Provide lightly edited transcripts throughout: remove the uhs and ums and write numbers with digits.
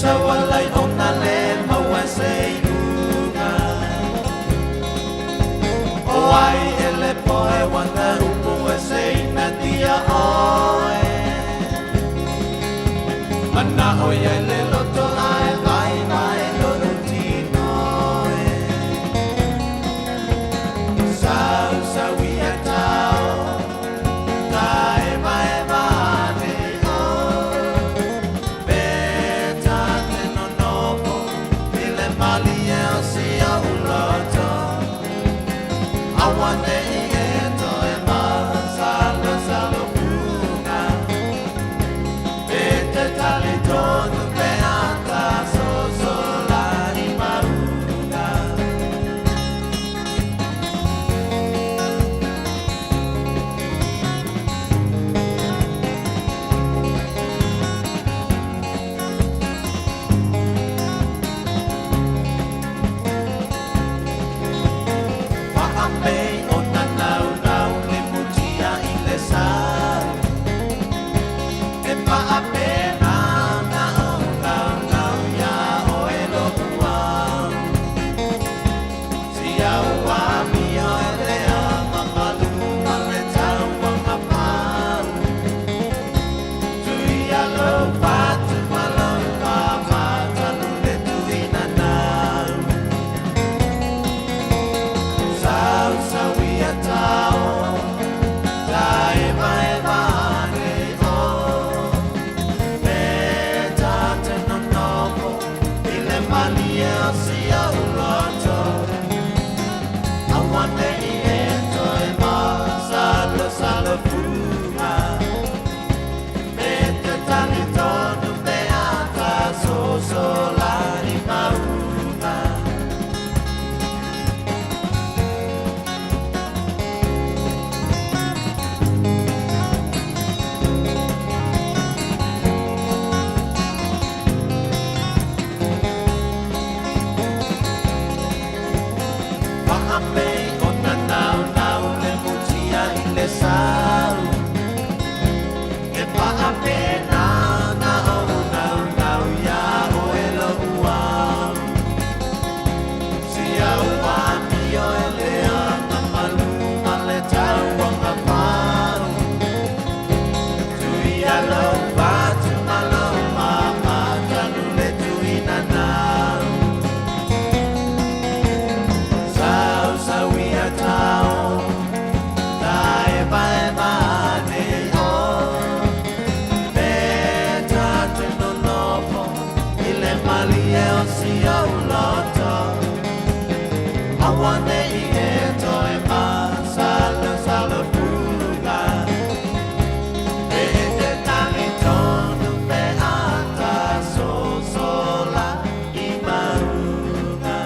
Saualai ona le maua se iuga. O ai e le poe wana upu e se ina tia oe. Mana'o ia i le loto ae vaivai lou tino e. Sausau ia tao, taevaeva nei o. Pe ta te nonofo i le malie o si ou loto. Auane'i e toe masalosalo fuga. Pe te talitonu pe a ta sosola i mauga. Faapei ona naunau le mutia i le sau, e faapena ona ou naunau iā oe lo'u au. Si au amio e lea mamalu ma le tauaga pau. Tuia lou fatu ma lou pāpā talu le tuina nau. Sausau ia tao, taevaeva nei o. Pe ta te nonofo i le malie o si ou loto. Auane'i e toe masalosalo fuga. Pe te talitonu pe a ta sosola i mauga. Faapei ona naunau le mutia i le sau, e faapena ona ou naunau iā oe lo'u au. Si au amio e lea mamalu ma le tauaga pau. Tuia lou fatu ma lou pāpā talu le tuina nau. Sausau ia tao, taevaeva nei o. Pe ta te nonofo i le malie o si ou loto. Auane'i e toe masalosalo fuga. Pe te talitonu pe a ta sosola i mauga.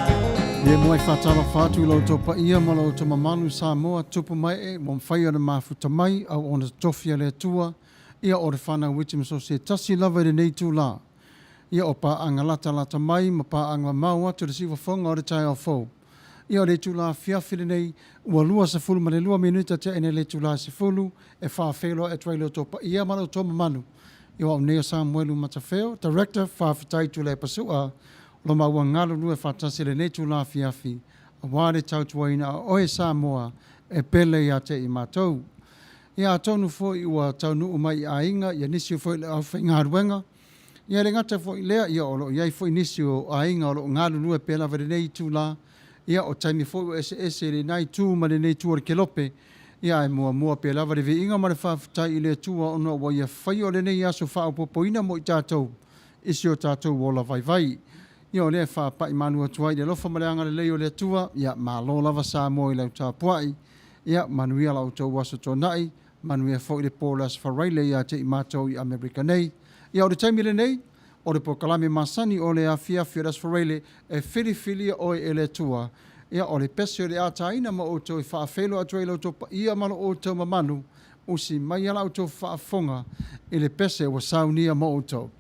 E muai faatalofa atu i lo outou paia ma lo outou mamalu Samoa tupu ma ee ua mafai ona mafuta mai auauna totofi a le Atua ia o le fanau iti ma so se tasi lava i lenei itula ia o paaga latalata mai ma paaga mamao atu i le siufofoga o le taeao fou ia o le itula afiafi lenei ua 22 minute tea nei le itula e 10 e faafeiloai atu ai i lo outou paia ma lo outou mamalu ia o au nei o Samuelu Matafeo Director faafetai Tuilaepa Sua O lo maua galulue faatasi i lenei itula afiafi, aua le tautuaina o oe Samoa e pele ia te i matou. Ia atonu foi ua taunuu mai i aiga ia nisi foi o le aufaigaluega, ia e le gata foi i lea, ia o lo o i ai foi nisi o aiga o lo o galulue pea lava i lenei itula, ia o taimi foi ua eseese i lena itu ma lenei itu o le kelope, ia ae muamua pea lava le viiga ma le faafetai i le Atua ona ua Ia faia o lenei aso faaopoopoina mo i tatou i si o tatou ola vaivai. Ia o lea e faapai malu atu ai i le alofa ma le agalelei o le Atua, ia malo lava Samoa i lau tapuai, ia manuia la outou aso tuanai, manuia foi le po o le Aso Faraile ia te i matou i Amerika nei. Ia o le taimi lenei, o le polokalame masani o le afiafi o le Aso Faraile e filifilia oe e le Atua, ia o le pese o le ataina ma outou e faafeiloai atu ai i lo outou paia ma lo outou mamalu, Usi mai a la outou faafofoga i le pese ua saunia mo outou.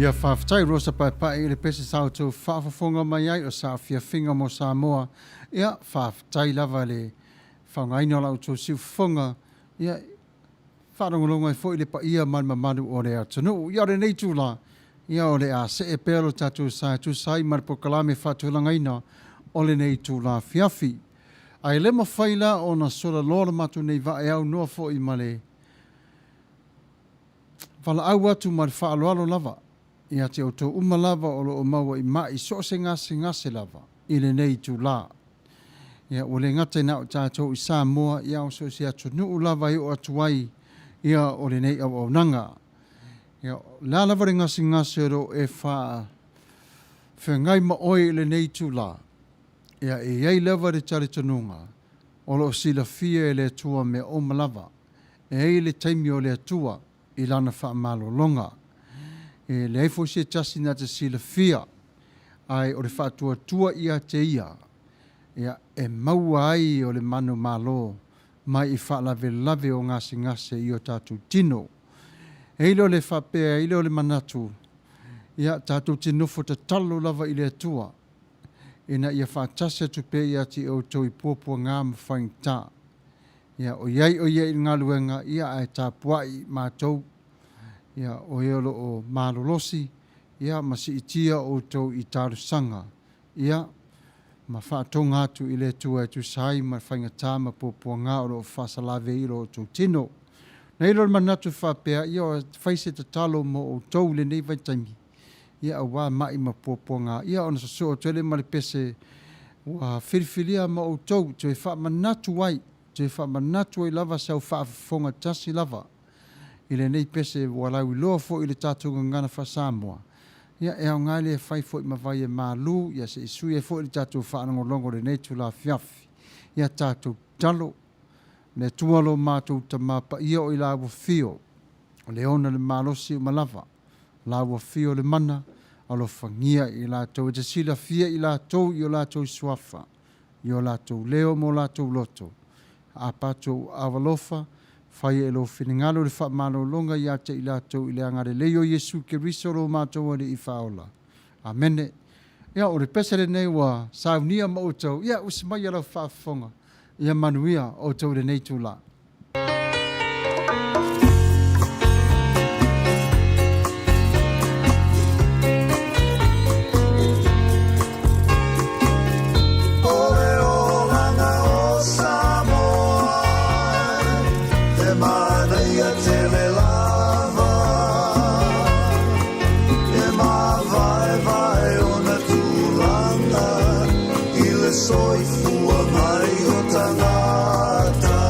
Ia faafetai Rosa Paepae i le pese sa outou faafofoga mai ai o saafiafiga mo Samoa. Ia faafetai lava le faaaogaina o la outou siufofoga. Ia faalogologo ai foi le paia ma le mamalu o le atunuu. Ia o lenei itula, ia o le a see pea lo tatou sa e tusa ai ma le polokalame faatulagaina o lenei itula afiafi. Ae le mafai la ona solaloa lo matou nei vaa e aunoa foi ma le valaau atu ma le faaaloalo lava ia te outou uma lava o lo o maua i ma'i so o se gasegase lava i lenei itula. Ia, ua le gata na o tatou i Samoa, ia o so o se atunuu lava e oo atu ai ia o lenei auaunaga. Ia, o le a lava le gasegase o lo o e faafeagai ma oe i lenei itula, ia e i ai lava le talitonuga o lo o silafia e le Atua mea uma lava. E i ai le taimi o le Atua i lana faamalologa. E leai foi se tasi na te silafia, ae o le faatuatua ia te ia, ia, e maua ai o le manumalo mai i faalavelave o gasegase i o tatou tino. E i ai lea o le faapea, e i ai lea o le manatu, ia, tatou te nofo tatalo lava i le Atua, ina ia faatasi atu pea ia te outou i puapuaga ma faigata. Ia, o i ai o ia i le galuega, ia, ae tapuai matou, ia, o e o lo o malolosi, ia, ma siitia outou i talosaga, ia, ma faatoga atu i le Atua e tusa ai ma le faigata ma puapuaga o lo o faasalave i lo outou tino. Na i ai lea o le manatu faapea, ia, o fai se tatalo mo outou i lenei vaitaimi, ia, aua mai ma puapuaga, ia, ona sosoo atu ai lea ma le pese ua filifilia ma outou, toe faamanatu ai, toe faamanatu ai lava sau faafofoga tasi lava i lenei pese ua lauiloa foi i le tatou gagana faa-Samoa. Ia, e aoga lea e fai foi ma vai e malu, ia se i sui ai foi le tatou faalogologo i lenei itula afiafi. Ia tatou tatalo, le Atua lo matou Tama Paia o i la ua fio, o le ona le malosi uma lava, la ua fio le mana, alofagia i latou e te silafia i latou i o latou suafa, i o latou leo ma o latou loto. Aapa atu ou aao alofa, faia i lou finagalo le faamalologa ia te i latou i le agalelei o Iesu Keriso lo matou Alii Faaola. Amene. Ia, o le pese lenei ua saunia ma outou, ia, usi mai lau faafofoga, ia manuia outou i lenei itula. O le olaga o Samoa, he manaia tele lava, e mavaevae ona tulaga i le soifua mai o tagata.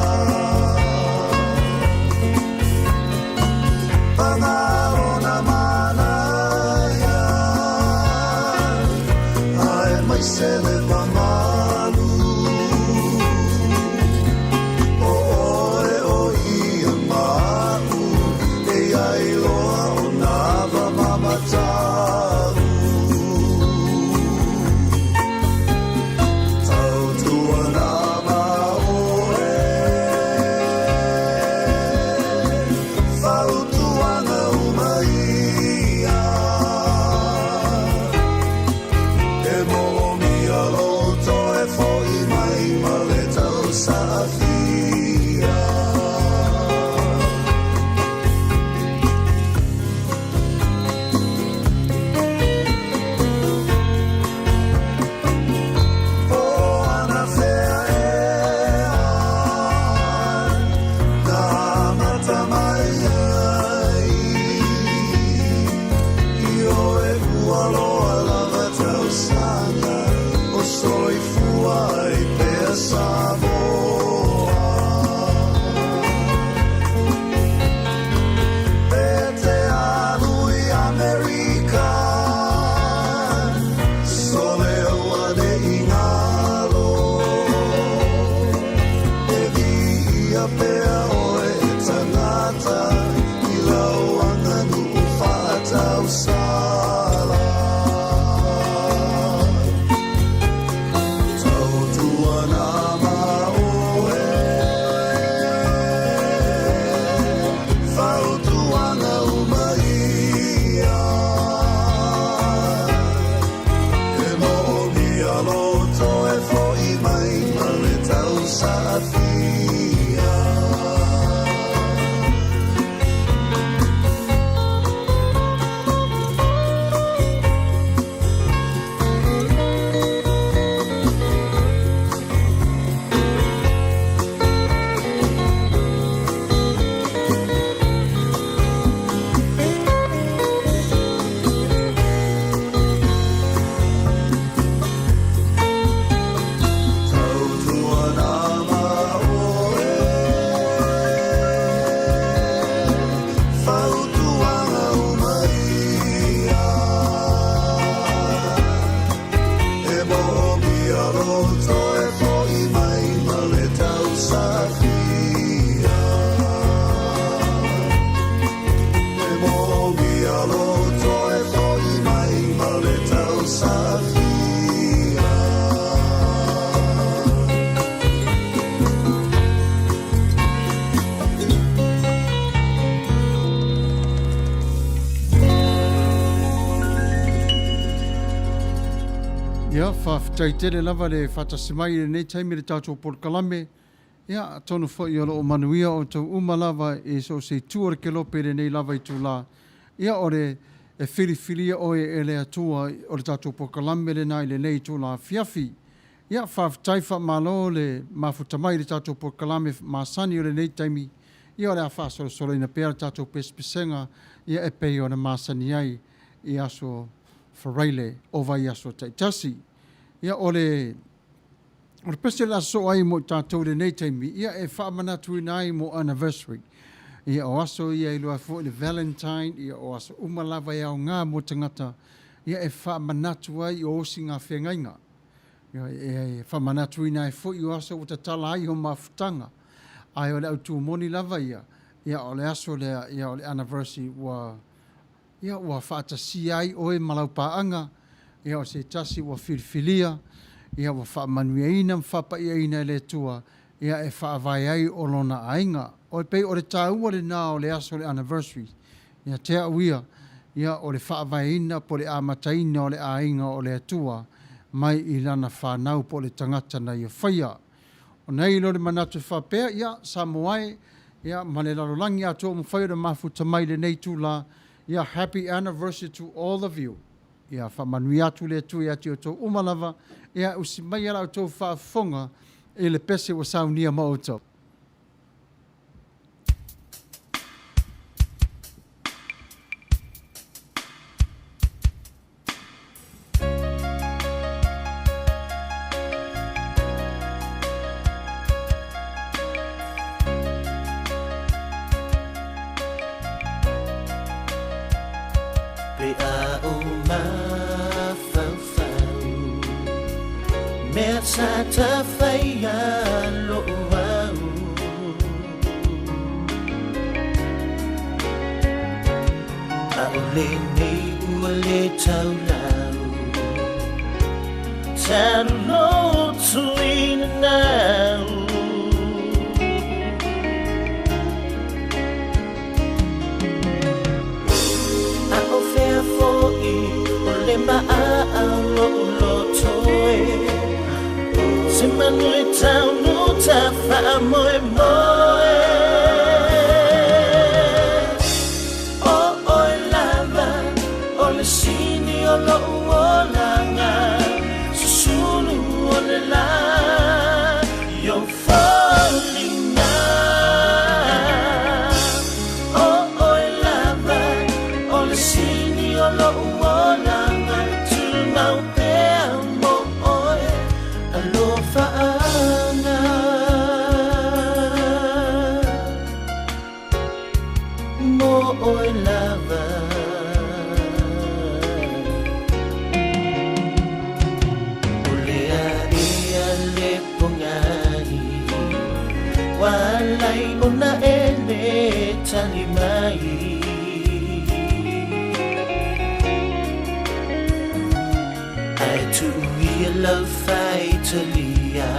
saafia. O ana whea ea Na amata mai ai I oe ua loa lava tausaga O soifua ai pea Samoa E te alu i Amerika Sole auane'i ngalo E viia pea oe e tangata I lau aganuu faatausala Tautuana ma oe Fautuaga uma ia E moomia lou toe fo'i mai ma le tausaafia. Tautuana ma oe, fautuaga uma ia. E moomia lou toe fo'i mai ma le tausaafia. E moomia lou toe fo'i mai ma le tausaafia. Ia, faafetai tele lava le faatasi mai i lenei taimi i le tatou polokalame. Ia, atonu foi o lo o manuia outou uma lava i so o se itu o le kelope i lenei lava itulā. Ia, o le e filifilia oe e le Atua o le tatou polokalame lena i lenei itulā afiafi. Ia, faafetai faamalo le mafuta mai i le tatou polokalame masani o lenei taimi. Ia, o le a faasolosoloina pea le tatou pesepesega ia e pei ona masani ai i aso Faraile o vaiaso taitasi. Ia, o le O le pese o le a sosoo ai mo i tatou i lenei taimi, ia e faamanatuina ai mo anniversary. Ia o aso ia e iloa ai foi le Valentine, ia o aso uma lava e aoga mo tagata, ia e faamanatu ai o osi gafeagaiga. Ia e faamanatuina ai foi o aso ua tatala ai o mafutaga. Ae o le autu moni lava ia, ia o le aso lea, ia o le anniversary ua Ia, ua faatasia ai oe ma lau paaga, ia, o se tasi ua filifilia, ia, ua faamanuiaina ma faapaiaina e le Atua, ia, e faavae ai o lona aiga. O e pei o le taua lena o le aso o le anniversary, ia te au ia, ia, o le faavaeina po o le amataina o le aiga o le Atua mai i lana fanau po o le tagata na ia faia. Ona i ai lea o le manatu e faapea, ia, Samoa e, ia, ma le lalolagi atoa ua mafai ona mafuta mai i lenei itula, ia, happy anniversary to all of you. Ia, faamanuia atu le Atua ia te outou uma lava, ia, usi maia la outou faafofoga i le pese ua saunia ma outou. Pe a ou mafaufau Mea sa tafaia lo'u au ʻAʻole nei ua lē taulau Talu lotu i nanau A ʻo fea foʻi o le maʻaʻa o loʻu loto e Se manu e taunu tafae. Faamoemoe O oe lava o le sini o lo'u olaga Susulu o le la I ou foliga O oe lava o le sini o lo'u olaga Tumau pea mo oe Alofaaga Mo oe lava O le aʻe a le pogani Ua ala ai ona e lē tali mai Ae tuu ia lau faitalia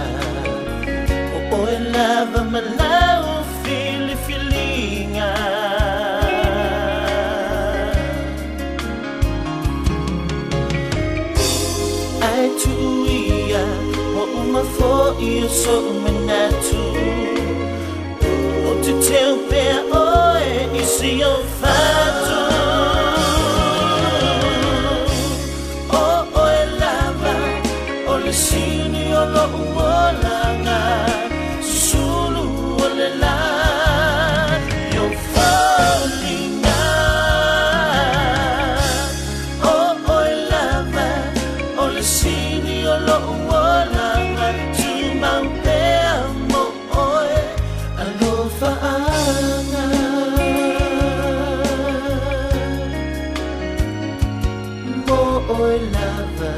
O oe lava ma lau filifiliga Ae tuu ia ua uma foi o so'u manatu Ou te teu pea oe i si ou fatu O oe lava o le sini o lo'u olaga Susulu o le la I ou foliga O oe lava o le sini o lo'u olaga Tumau pea mo oe Alofaaga Mo oe lava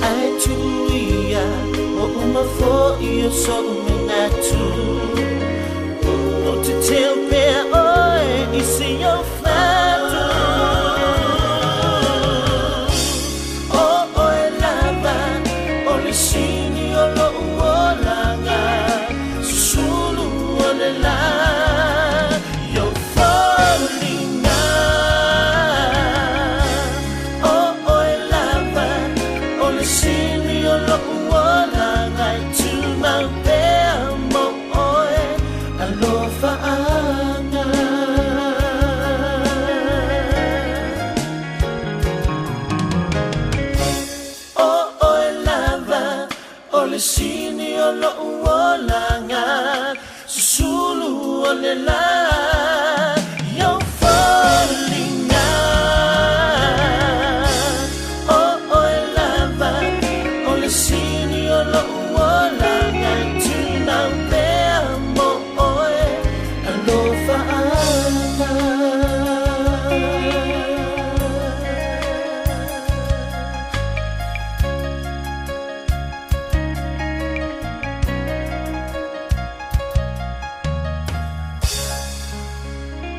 Ae tuu ia ua uma foi o so'u manatu Ou te teu pea oe i si ou fatu O oe lava o le sini o lo'u olaga Susulu o le la I ou foliga O oe lava o le sini o lo'u olaga Tumau pea mo oe Alofaaga O oe lava o le sini o lo'u olaga Susulu o le la I ou foliga O oe lava o le sini o lo'u olaga Tumau pea mo oe Alofaaga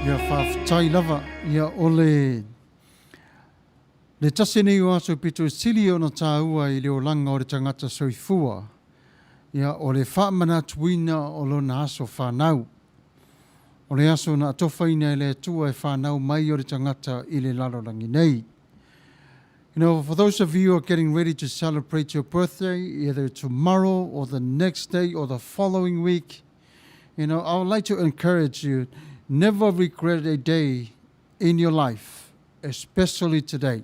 Ia faafetai lava ia o le le tasi nei o aso pito sili ona tāua i le olaga o le tagata soifua. Ia o le faamanatuina o lona aso fanau. O le aso na atofaina e le Atua e fanau mai o le tagata i le lalolagi nei. You know, for those of you who are getting ready to celebrate your birthday, either tomorrow or the next day or the following week, you know, I would like to encourage you never regret a day in your life, especially today.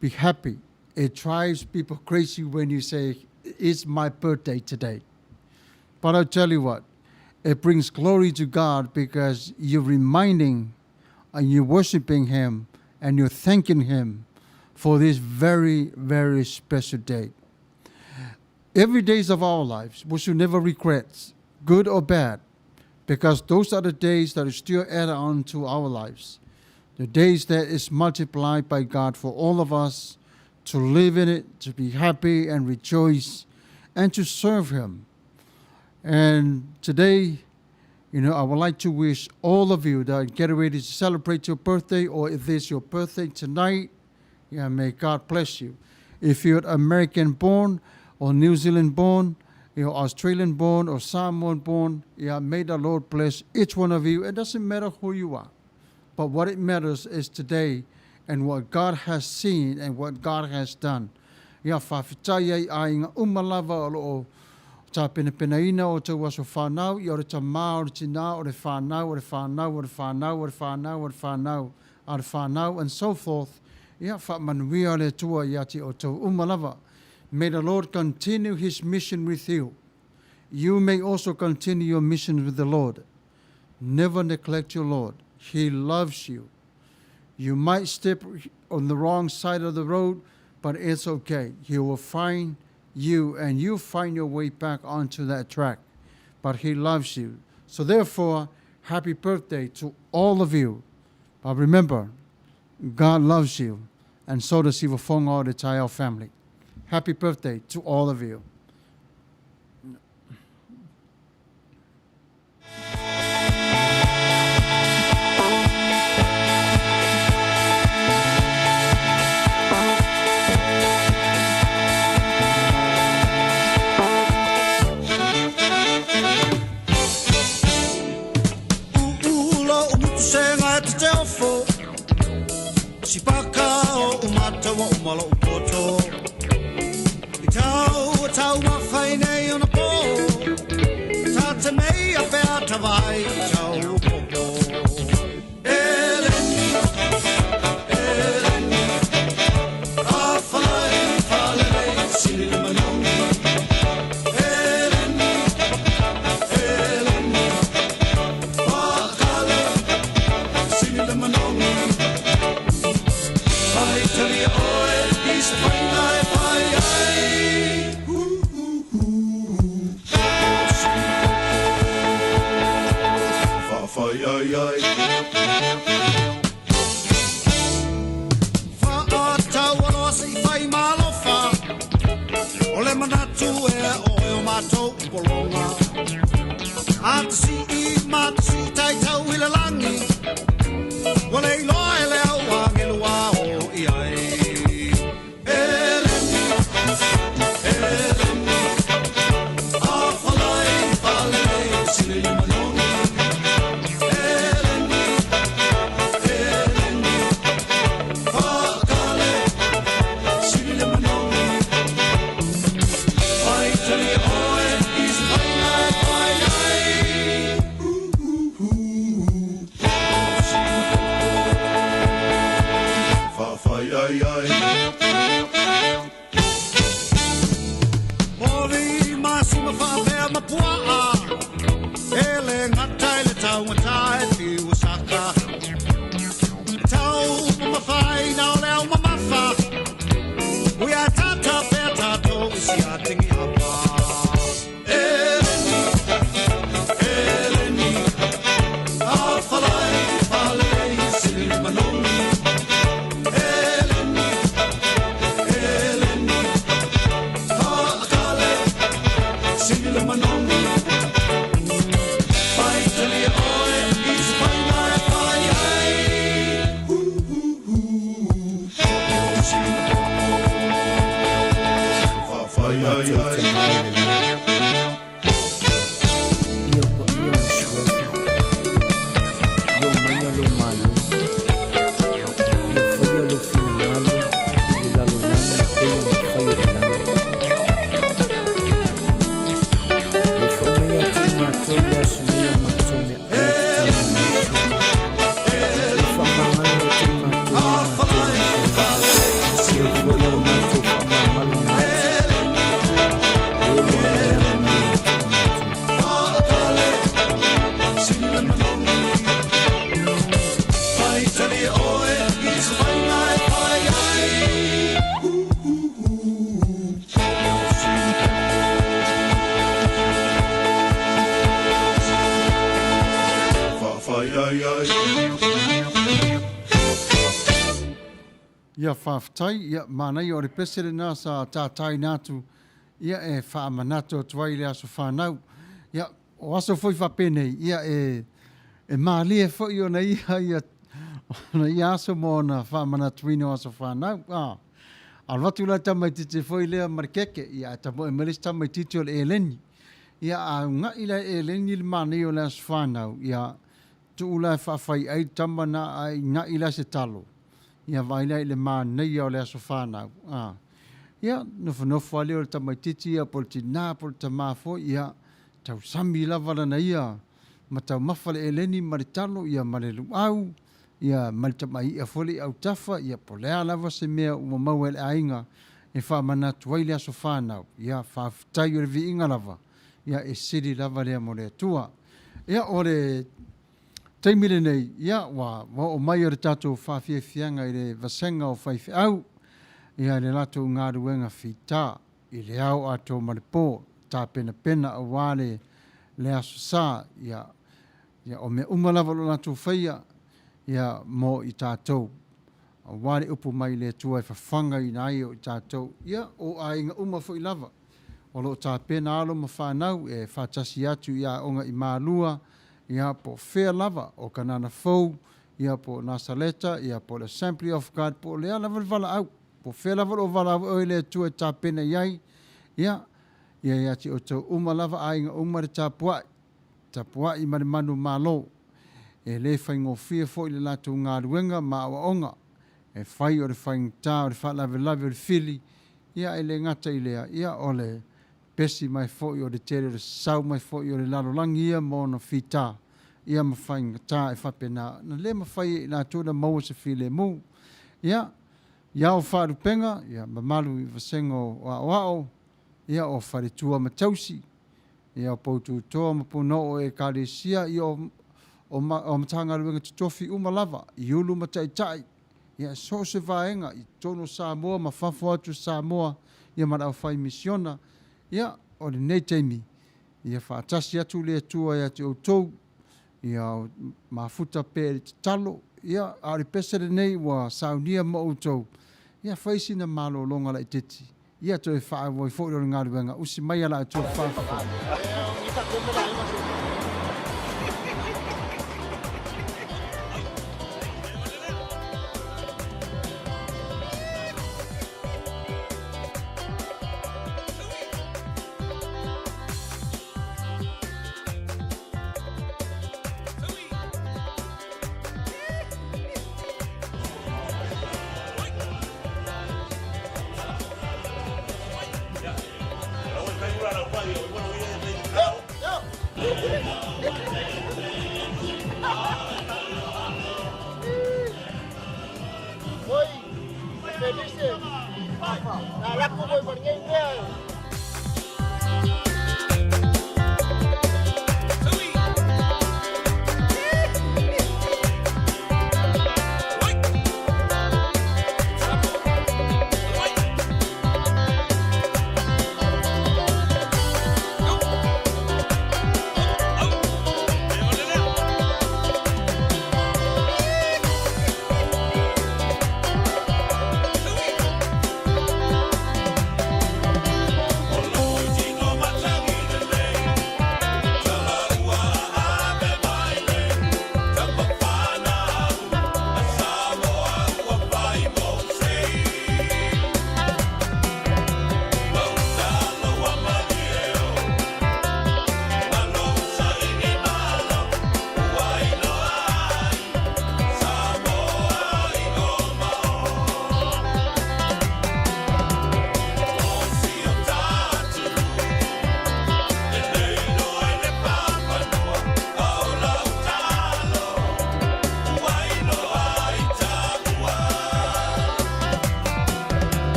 Be happy. It drives people crazy when you say, It's my birthday today. But I'll tell you what, it brings glory to God because you're reminding and you're worshiping Him and you're thanking Him for this very, very special day. Every days of our lives, we should never regret, good or bad, because those are the days that are still added on to our lives. The days that is multiplied by God for all of us to live in it, to be happy and rejoice, and to serve Him. And today, you know, I would like to wish all of you that are getting ready to celebrate your birthday, or if it's your birthday tonight, yeah, may God bless you. If you're American born or New Zealand born, you know, Australian born or Samoan born, yeah, may the Lord bless each one of you. It doesn't matter who you are. But what it matters is today and what God has seen and what God has done. Ia, faafetai ai aiga uma lava o lo o tapenapenaina o outou aso fanau, ia o le tamā, o le tinā, o le fanau, o le fanau, o le fanau, o le fanau, o le fanau, a le fanau, and so forth. Ia, faamanuia le Atua ia te outou uma lava. May the Lord continue His mission with you. You may also continue your mission with the Lord. Never neglect your Lord. He loves you. You might step on the wrong side of the road, but it's okay. He will find you and you find your way back onto that track. But He loves you. So therefore, happy birthday to all of you. But remember, God loves you, and so does Siufafoga o le Taeao family. Happy birthday to all of you. Ula o mutusega e te teofo Sipaka o umatawa o malo o poto I tau o tau mawhai nei ona pō Tā te mei a pea tawai i tau o popo Eleni, Eleni A whalai whalele sili le manogi Eleni, Eleni Whakale sili le manogi Pai talia oe i se whainga e pai ai Hu, hu, hu, Whawhai ai ai Whaatau aloa se i whai malofa O le manatu e oe o mātou polonga A te si i ma te si tai tau i le langi Ua le iloa e le au angelu a o i ai Eleni, Eleni A whalai whalele sile i manogi Eleni, Eleni Whakale sile le manogi Pai tali oe i se whainga e pai ai Hu, hu, hu, Whawhai ai ai Poli masima whaapea mapuaa E le ngata i le taugata e whiu saka E tau mawhai na o le au mamafa Ui a tata pea tātou i si a tingi hapa Eleni, Eleni A whalai whalei sili le manogi Eleni, Eleni Whaakale sili le manogi Pai talia oe i se whainga e pai ai Hu, hu, hu Whawhai ai ai Ia paia o Suafa, ia omaia lou Malo, ia faia lou finagalo i le lalolagi e pei ona fai e le lagi. E faamaia atu i matou le aso nei a matou meaai e tatau ona matou. E faamagalo atu i matou i a matou mafai, e foi a o matou faamagaloga atu e ua aleaga mai ia te matou. Whakale sili le manogi Pai talia oe i se whainga e pai ai Hu, hu, hu Whawhai ai ai. Ia faafetai, ia manaia o le pese lena sa tataina atu ia e faamanatu atu ai le aso fanau. Ia o aso foi faapenei, ia e e malie foi ona ia ia ona ia aso ma ona faamanatuina o aso fanau. A alu atu la le tamaitiiti foi lea ma le keke, ia ae tamoe mai le isi tamaitiiti o le eleni. Ia a uga'i la e eleni le manaia o le aso fanau, ia tuu la e faafai ai le tama na ae iga'i la se talo. Ia vaai la i le manaia o le aso fanau, a. Ia, nofonofo lava lea o le tamaitiiti ia po o le tinā po o le tamā foi, ia, tausami lava lana ia ma taumafa le eleni ma le talo, ia, ma le luau, ia, ma le tamai i'a foi lea i autafa, ia, po o le a lava se mea ua maua e le aiga e faamanatu ai le aso fanau, ia, faafetai o le viiga lava, ia, e sili lava lea mo le Atua. Ia, o le. taimi lenei, ia, ua oo mai o le tatou faafiafiaga i le vasega o faifeau, ia, i le latou galuega fita i le ao atoa ma le po, tapenapena aua le, le Aso Sa, ia, ia, o mea uma lava o lo o latou faia, ia, mo i tatou, aua le upu mai le Atua e fafagaina ai o i tatou, ia, o aiga uma foi lava. O lo o tapena alo ma fanau e faatasi atu i aoga i Malua, ia, po o fea lava, o Kanana Fou, ia, po o Nasaleta, ia, po o le Assembly of God, po o le a lava le valaau, po o fea lava o lo o valaau ai oe e le Atua e tapena i ai, ia, ia ia te outou uma lava aiga uma le tapuai, tapuai ma le manumalo. E le faigofie foi le latou galuega ma aoaoga e fai o le faigata o le faalavelave o le fili, Ia, e le gata i lea, ia, o le pesi mai foi o le tele o le sasau mai foi o le lalolagi ia ma ona fita, ia, ma faigata e faapena ona le mafai e i latou ona maua se filemu. Ia, ia o faalupega, ia, mamalu i vasega o aoao, ia, o faletua ma tausi, ia, o poututoa ma punouo o Ekalesia, ia, o, o, o Matagaluega totofi uma lava, i ulu ma taitai, Ia, so o se vaega i totonu o Samoa ma fafo atu o Samoa, ia ma le aufai misiona, ia, o lenei taimi, ia faatasi atu le Atua ia te outou, ia mafuta pea i le tatalo, ia, a o le pese lenei ua saunia mo outou, ia fai sina malologa laitiiti, ia toe faaauau ai foi o le galuega, usi mai a la outou faafofoga.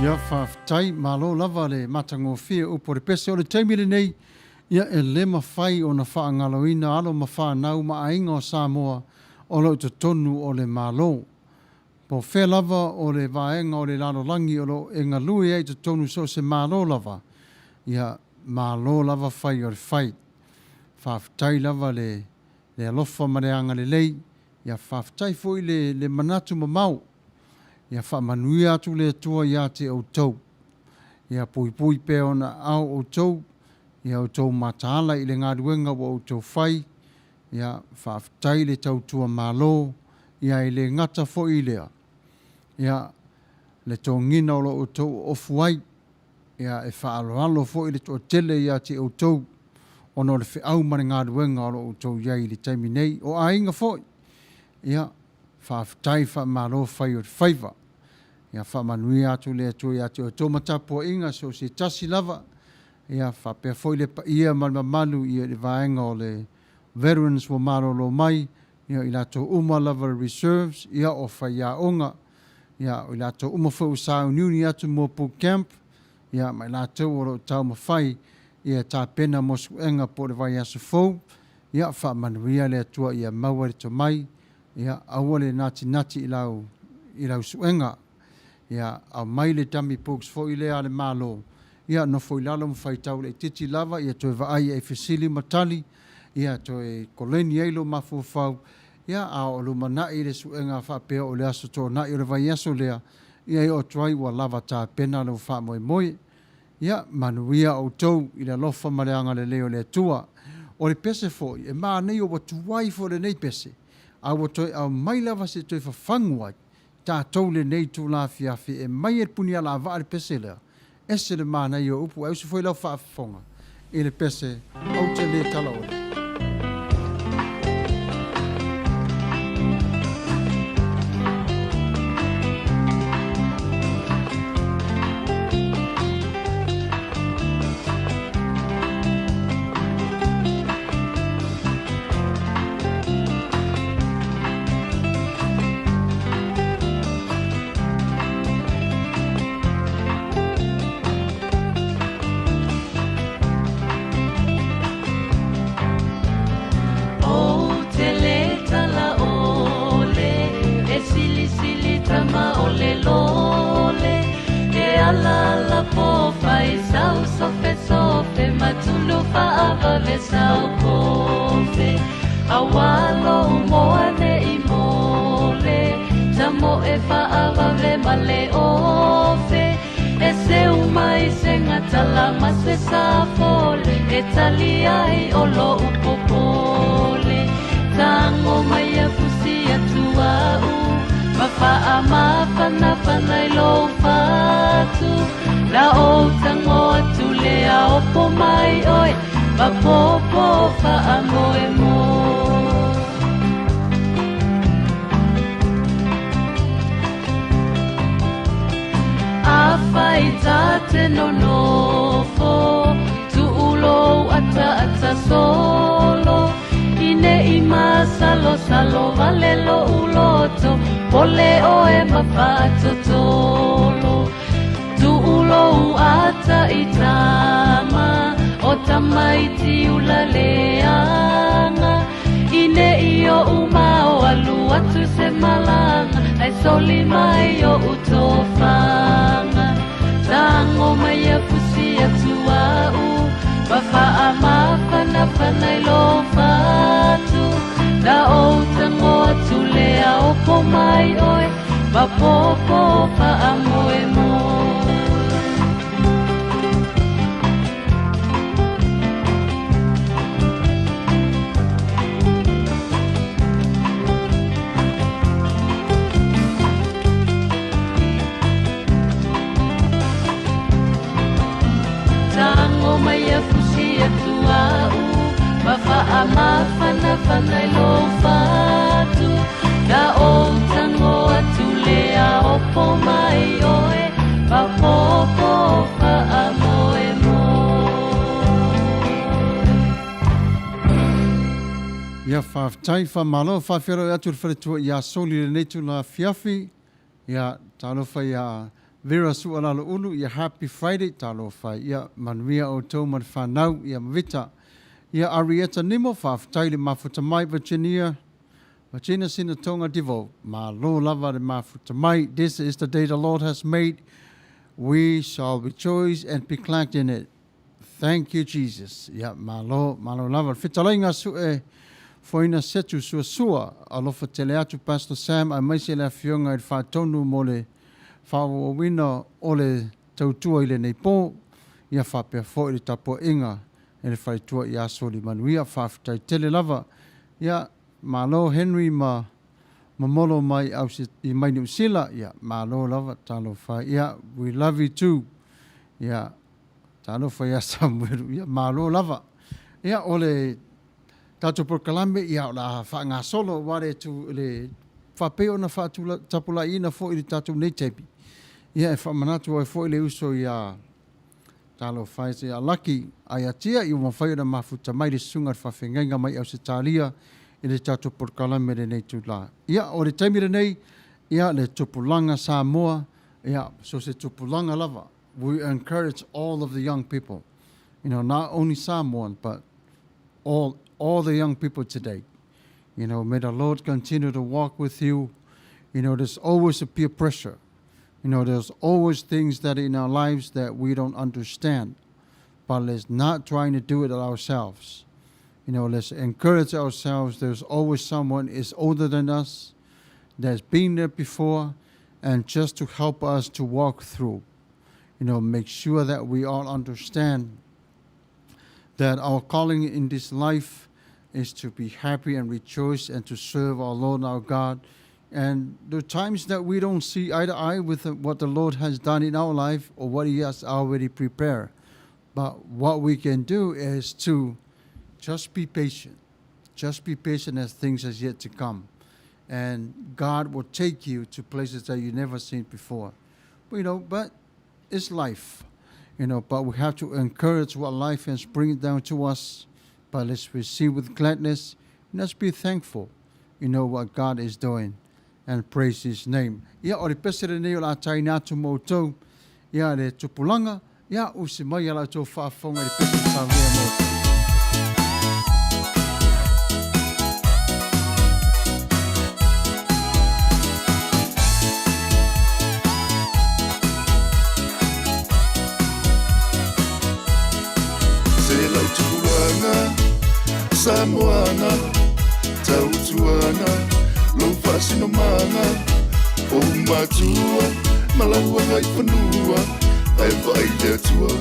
Ia, faafetai, malo lava le matagofie upu o le pese. O le taimi lenei, ia e le mafai ona faagaloina alo ma fanau ma aiga o Samoa o lo o i totonu o le Malo. Po o fea lava o le vaega o le lalolagi o lo o e galue ai i totonu so o se Malo lava, ia malo lava fai o le fai. Faafetai lava le le alofa ma le agalelei, ia faafetai foi le le manatu mamao. Ia faamanuia atu le Atua ia te outou. Ia puipui pea ona aao outou, ia outou mataala i le galuega ua outou fai, ia faafetai le tautua Malo, ia e le gata foi i lea, ia le togina o lo outou oofu ai, ia e faaaloalo foi le toatele ia te outou ona o le feau ma le galuega o lo o outou i ai i le taimi nei. O aiga foi, ia faafetai faamalo fai o le faiva. Ia faamanuia atu le Atua ia te outou ma tapuaiga so o se tasi lava, ia faapea foi le paia ma le mamalu i le vaega o le Veterans ua malolo mai, ia o i latou uma lava le Reserves, ia o faiaoga, ia o i latou uma foi ua sauniuni atu mo boot camp, ia ma i latou o lo o taumafai ia tapena mo suega po o le vaiaso fou, ia faamanuia le Atua ia maua le tomai, ia aua le natinati i lau i lau suega. Ia aumai le dummy books foi lea a le Malo, ia nofo i lalo ma faitau laitiiti lava, ia toe vaai i fesili ma tali, ia toe koleni ai lou mafaufau, ia a o lumanai le suega faapea o le Aso Toonai o le vaiaso lea, ia e oo atu ai ua lava tapena lou faamoemoe. Ia manuia outou i le alofa ma le agalelei o le Atua. O le pese foi, e manaia ua tuai foi lenei pese, a ua toe aumai lava se i toe fafagu ai tatou lenei itula afiafi e mai e le punialavaa le pese lea. Ese le manaia o upu, ae usu foi lau faafofoga i le pese ou te le tala ole. Ou te le tala ʻole E silisili tama o le lole E ala ala pōwhai sau sofe sofe Matulu faavave sau kofe Aua lou moa ne i mole Tamoe faavave ma le ofe E seu mai se gatala ma se safole E tali ai o lou popole Tago mai a fusi atu au Ma faamafanafana i lou fatu Na ou tago atu lea opo mai oe Ma popo faamoemoe. Afai ta te nonofo, tuu lou ataata solo, i ne i masalosalo vale lou loto, pole oe ma faatotolo. Tuu lou ata i tama, o tamaiti ula leaga, i ne i oʻu mao alu atu se malaga, ae soli mai oʻu tofaga. Tago mai a fusi atu au, ma faamafanafana i lou fatu. Na ou tago atu lea opo mai oe, ma popo faamoemoe. Tago mai a fusi atu au, ma faamafanafana i lou fatu. Na ou tago atu lea opo mai oe, ma popo faamoemoe. Ia faafetai, faamalo, faafeiloai atu i le faletua ia Soli i lenei itula afiafi. Ia, talofa ia Vera Sualaloulu, ia happy Friday, talofa e, ia manuia outou ma le fanau, ia ma Vita. Ia Arieta Nimo, faafetai le mafuta mai Virginia, Virginia Sinatonga Devo, malo lava le mafuta mai. This is the day the Lord has made, we shall rejoice and be glad in it. Thank you Jesus. Ia, malo, malo lava. Le fetalaiga sue foina setu suasua. Alofa tele atu Pastor Sam aemaise le afioga i le faatonu mo le faaauauina o le tautua i lenei po. Ia faapea foi le tapuaiga e le faletua ia Solimanuia. Faafetai tele lava. Ia, malo Henry ma momolo mai Ausi, mai Niu Sila. Ia, malo lava. Talofa. Ia, we love you too. Ia, Talofa ia Samuelu, ia malo lava. Ia, o le tatou polokalame, ia, o le a faagasolo aua le tu, le faapei ona faatapulaiina foi i le tatou nei taimi. Ia, e faamanatu ai foi le uso ia Talofa e ia Laki Aiatia, ia ua mafai ona mafuta mai le susuga i le faafeagaiga mai Ausetalia i le tatou polokalame i lenei itula. Ia, o le taimi lenei, ia, le tupulaga Samoa, ia, so se tupulaga lava, we encourage all of the young people, you know, not only Samoan, but all, all the young people today. You know, may the Lord continue to walk with you. You know, there's always a peer pressure. You know, there's always things that in our lives that we don't understand. But let's not trying to do it ourselves. You know, let's encourage ourselves. There's always someone is older than us that's been there before and just to help us to walk through. You know, make sure that we all understand that our calling in this life is to be happy and rejoice and to serve our Lord and our God. And the times that we don't see eye to eye with what the Lord has done in our life or what He has already prepared. But what we can do is to just be patient. Just be patient as things as yet to come. And God will take you to places that you've never seen before. But, you know, but it's life. You know, but we have to encourage what life has bring down to us. But let's receive with gladness. And let's be thankful, you know, what God is doing and praise His name. Ia, o le pese lenei o le a taina atu mo outou, ia le tupulaga, ia usi mai a la outou faafofoga i le pese saunia mo outou. Se lau tupulaga Samoana Tautuana Lou faasinomaga O matua Ma lau agaifanua Ae vaai le Atua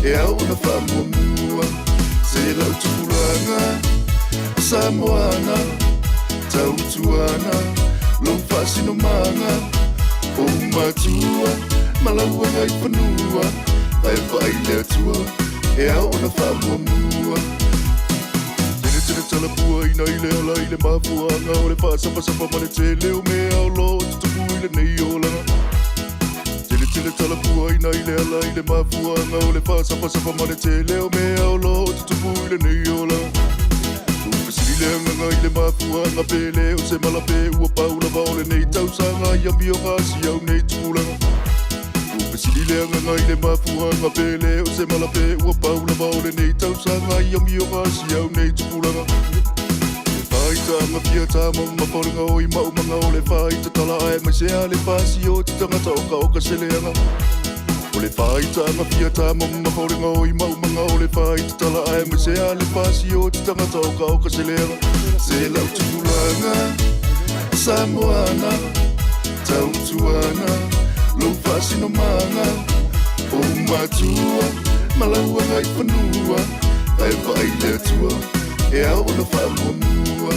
E ao ona faamuamua Se lau tupulaga Samoana Tautuana Lou faasinomaga O matua Ma lau agaifanua Ae vaai le Atua E ao ona faamuamua Tele tele talapua ina i le ala i le mafuaaga o le faasafasapa ma le tele o mea o lo o tutupu i lenei olaga. Tele tele talapua ina i le ala i le mafuaaga o le faasafasapa ma le tele o mea o lo o tutupu i lenei olaga. Ua fesili le agaga i le mafuaaga pe le o se mala pe ua pau lava o lenei tausaga i amioga a si au nei tupulaga. Ua fesili le agaga i le mafuaaga pe le o se mala pe ua pau lava o lenei tausaga i amioga a si au nei tupulaga. Le faaitaaga fia tama ma faolega o i maumaga o le faaitatala aemaise a le fasi o te tagata okaoka se leaga. O le faaitaaga fia tama ma faolega o i maumaga o le faaitatala aemaise a le fasi o te tagata okaoka se leaga. Se lau tupulaga Samoana Tautuana Lou faasinomaga O matua Ma lau agaifanua Ae vaai le Atua E ao ona faamuamua.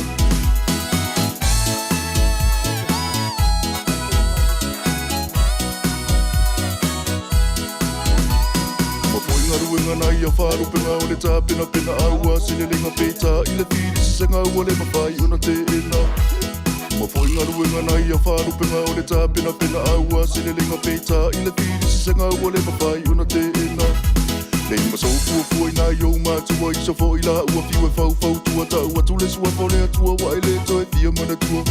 Ma foi galuega na ia faalupega o le tapenapena a ua selelega peita i le filisisega ua le mafai ona teena. Ma foi galuega na ia faalupega o le tapenapena a ua selelega peita i le filisisega ua le mafai ona teena. Nei ma sou fuafua ina i ou matua i so foi la ua fiu e faufautua tau atu le suafa o le Atua ua e le toe fia manatua.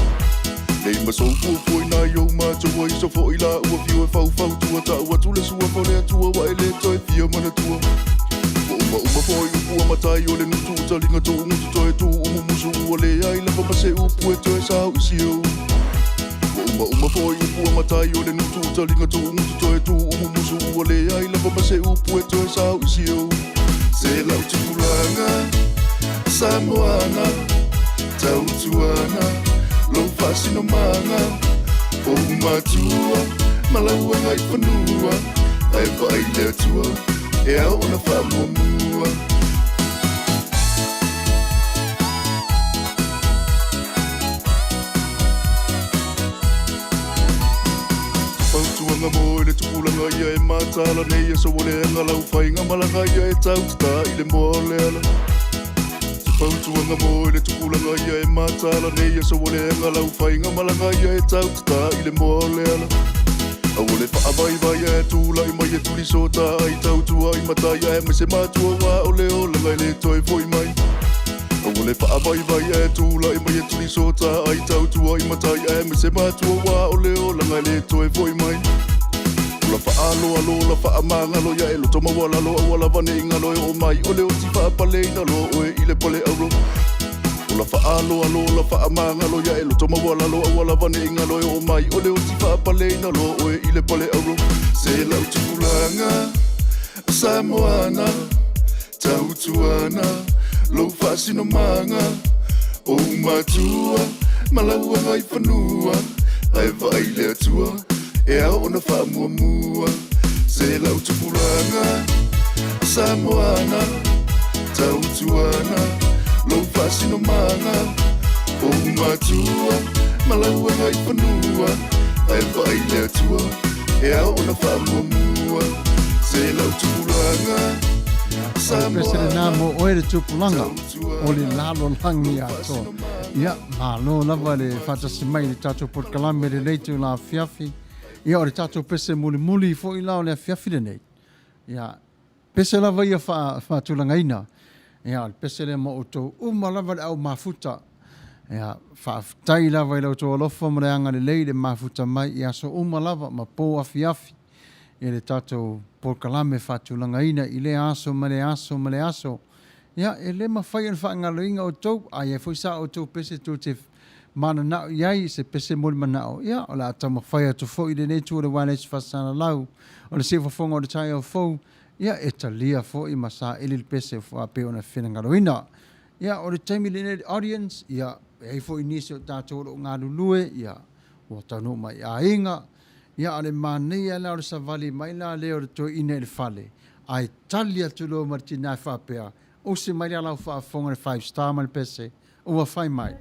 Lelei ma sou fuafuaina i ou matua i so foʻi la ua fiu e faufautua Taʻu atu le suafa o le Atua ua e le toe fia manatua Ua umauma foi upu a matai o le gutu taliga tou gutu toe tuu mumusu Ua leai lava ma se upu e toe sauisio Ua umauma foi upu a matai o le gutu taliga tou gutu toe tuu mumusu Ua leai lava ma se upu e toe sauisio Se lau tupulaga Samoana tautuana lou faasinomaga ou matua ma lau agaifanua ae vaai le Atua e ao ona faamuamua. Fautuaga mo i le tupulaga ia e mataala nei aso ua leaga lau faiga malaga ia e tautatā i le moa o le ala. Se fautuaga mo i le tupulaga ia e mataala nei aso ua leaga lau faiga malaga ia e tautatā i le moa o le ala. Aua le faavaivai ae tulai mai e tulisota ai tautua i matai aemaise matua ua o le olaga e le toe foi mai. Aua le faavaivai ae tulai mai e tulisota ai tautua i matai aemaise matua ua o le olaga e le toe foi mai. Ola faaloalo ola faamagalo ia e loto maualalo aua lava ne i galo e oo mai o le oti faapaleina loa oe i le pale auro. Ola faaloalo ola faamagalo ia e loto maualalo aua lava ne i galo e oo mai o le oti faapaleina loa oe i le pale auro. Se lau tupulaga Samoana tautuana lou faasinomaga ou matua ma lau agaifanua ae vaai le Atua e ao ona faamuamua. Se lau tupulaga Samoana tautuana lou faasinomaga ou matua ma lau agaifanua ae vaai le Atua e ao ona faamuamua. Se lau tupulaga Pese lena Samoana mo oe le tupulaga o le lalolagi atoa. Ia, malo lava le faatasi mai i le tatou polokalame lenei itula afiafi. Ia, o le tatou pese mulimuli foi la o le afiafi lenei. Ia, pese lava ia faatulagaina. Ia, o le pese lea mo outou uma lava le au mafuta. Ia, faafetai lava i la outou alofa ma le agalelei i le mafuta mai i aso uma lava ma po afiafi i le tatou polokalame faatulagaina i lea aso ma lea aso ma lea aso. Ia, e le mafai ona faagaloina outou, a i ai foi sa outou pese tou te mananao i ai, se pese molimanao, ia, o le a taumafai atu foi i lenei itu o le Wireless Faasalalau o le Siufofoga o le Taeao Fou, ia, e talia foi ma saili le pese faapea ona finagaloina. Ia, o le taimi lenei le audience, ia, e i ai foi nisi o tatou o lo o galulue, ia, ua taunuu mai i aiga, ia, a o le manaia la o le savali mai la lea o le toeaina i le fale, ae tali atu loa ma le tina e faapea, Usi mai le lau faafofoga i le five star ma le pese ua fai mai.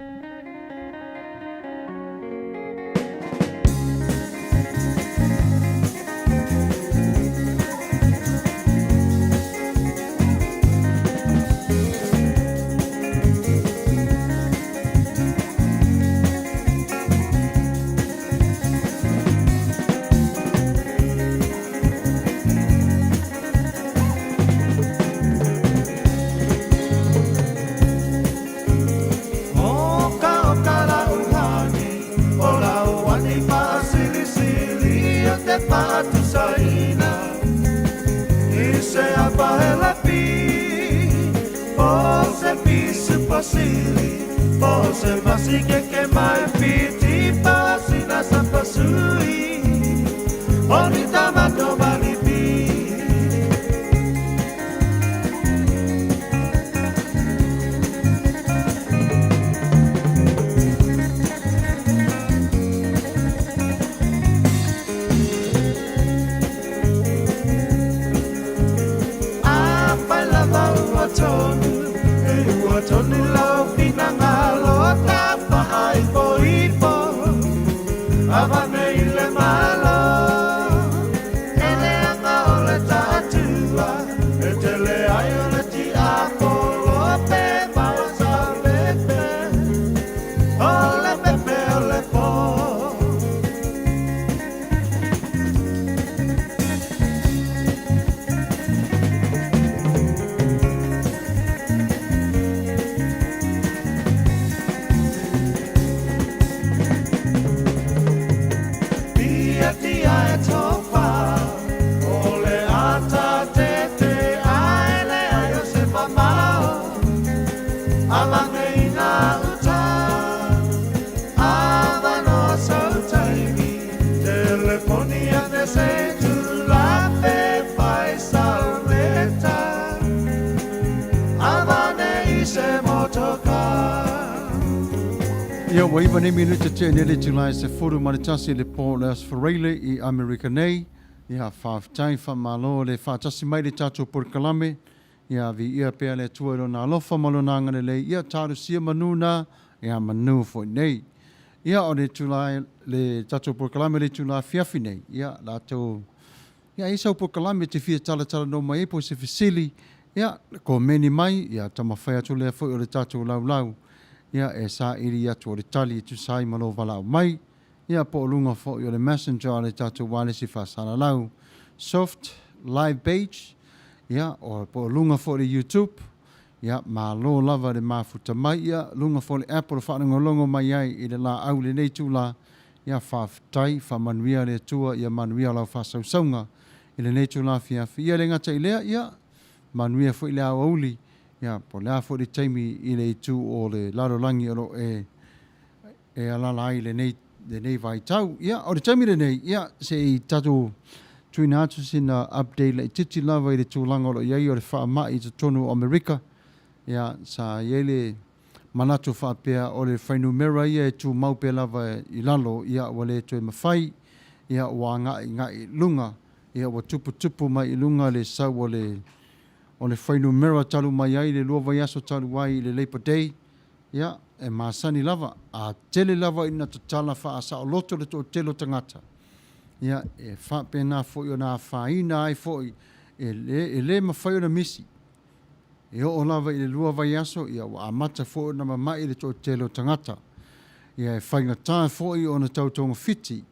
Ia, ua iva nei minute tea nei le itula e 11 i le po o le Aso Faraile i Amerika nei. Ia, faafetai, faamalo le faatasi mai i le tatou polokalame. Ia, viia pea le Atua i Lona alofa ma Lona agalelei. Ia, talosia manu na, ia manu foi nei. Ia, o le itula, le tatou polokalame i le itula afiafi nei, ia, latou Ia, ai sau polokalame e te fia talatalanoa mai ai po o se fesili, ia, komeni mai, ia, taumafai atu lea foi o le tatou laulau, ia, e saili atu o le tali e tusa ai ma lou valaau mai, ia, po o luga foi o le messenger a le tatou ualesi faasalalau, soft live page, ia, o, po o luga foi o le YouTube, ia, malo lava le mafuta mai, ia, luga foi o le app o lo faalogologo mai ai i le laau i lenei itula, Ia faafetai, faamanuia le Atua ia manuia lau faasausauga i lenei itula afiafi. Ia le gata i lea, ia manuia foi le aoauli, ia po o le a foi le taimi i le itu o le lalolagi o lo o e e alaala ai i lenei lenei vaitau. Ia o le taimi lenei, ia se i tatou tuuina atu sina update laitiiti lava i le tulaga o lo o i ai o le faamai i totonu o Amerika. Ia sa i ai le manatu faapea o le fuainumera ia e tumau pea lava i lalo, ia ua le toe mafai, ia ua aga'iga'i i luga, ia ua tuputupu mai i luga le sau o le o le fuainumera talu mai ai le lua vaiaso talu ai i le Labour Day, ia e masani lava, a tele lava ina tatala faasaoloto le toatele o tagata, ia e faapena foi ona afaina ai foi e le e le mafai ona misi. E oo lava i le lua vaiaso, ia ua amata foi ona mama'i le toatele o tagata. Ia e faigata foi ona tau togafiti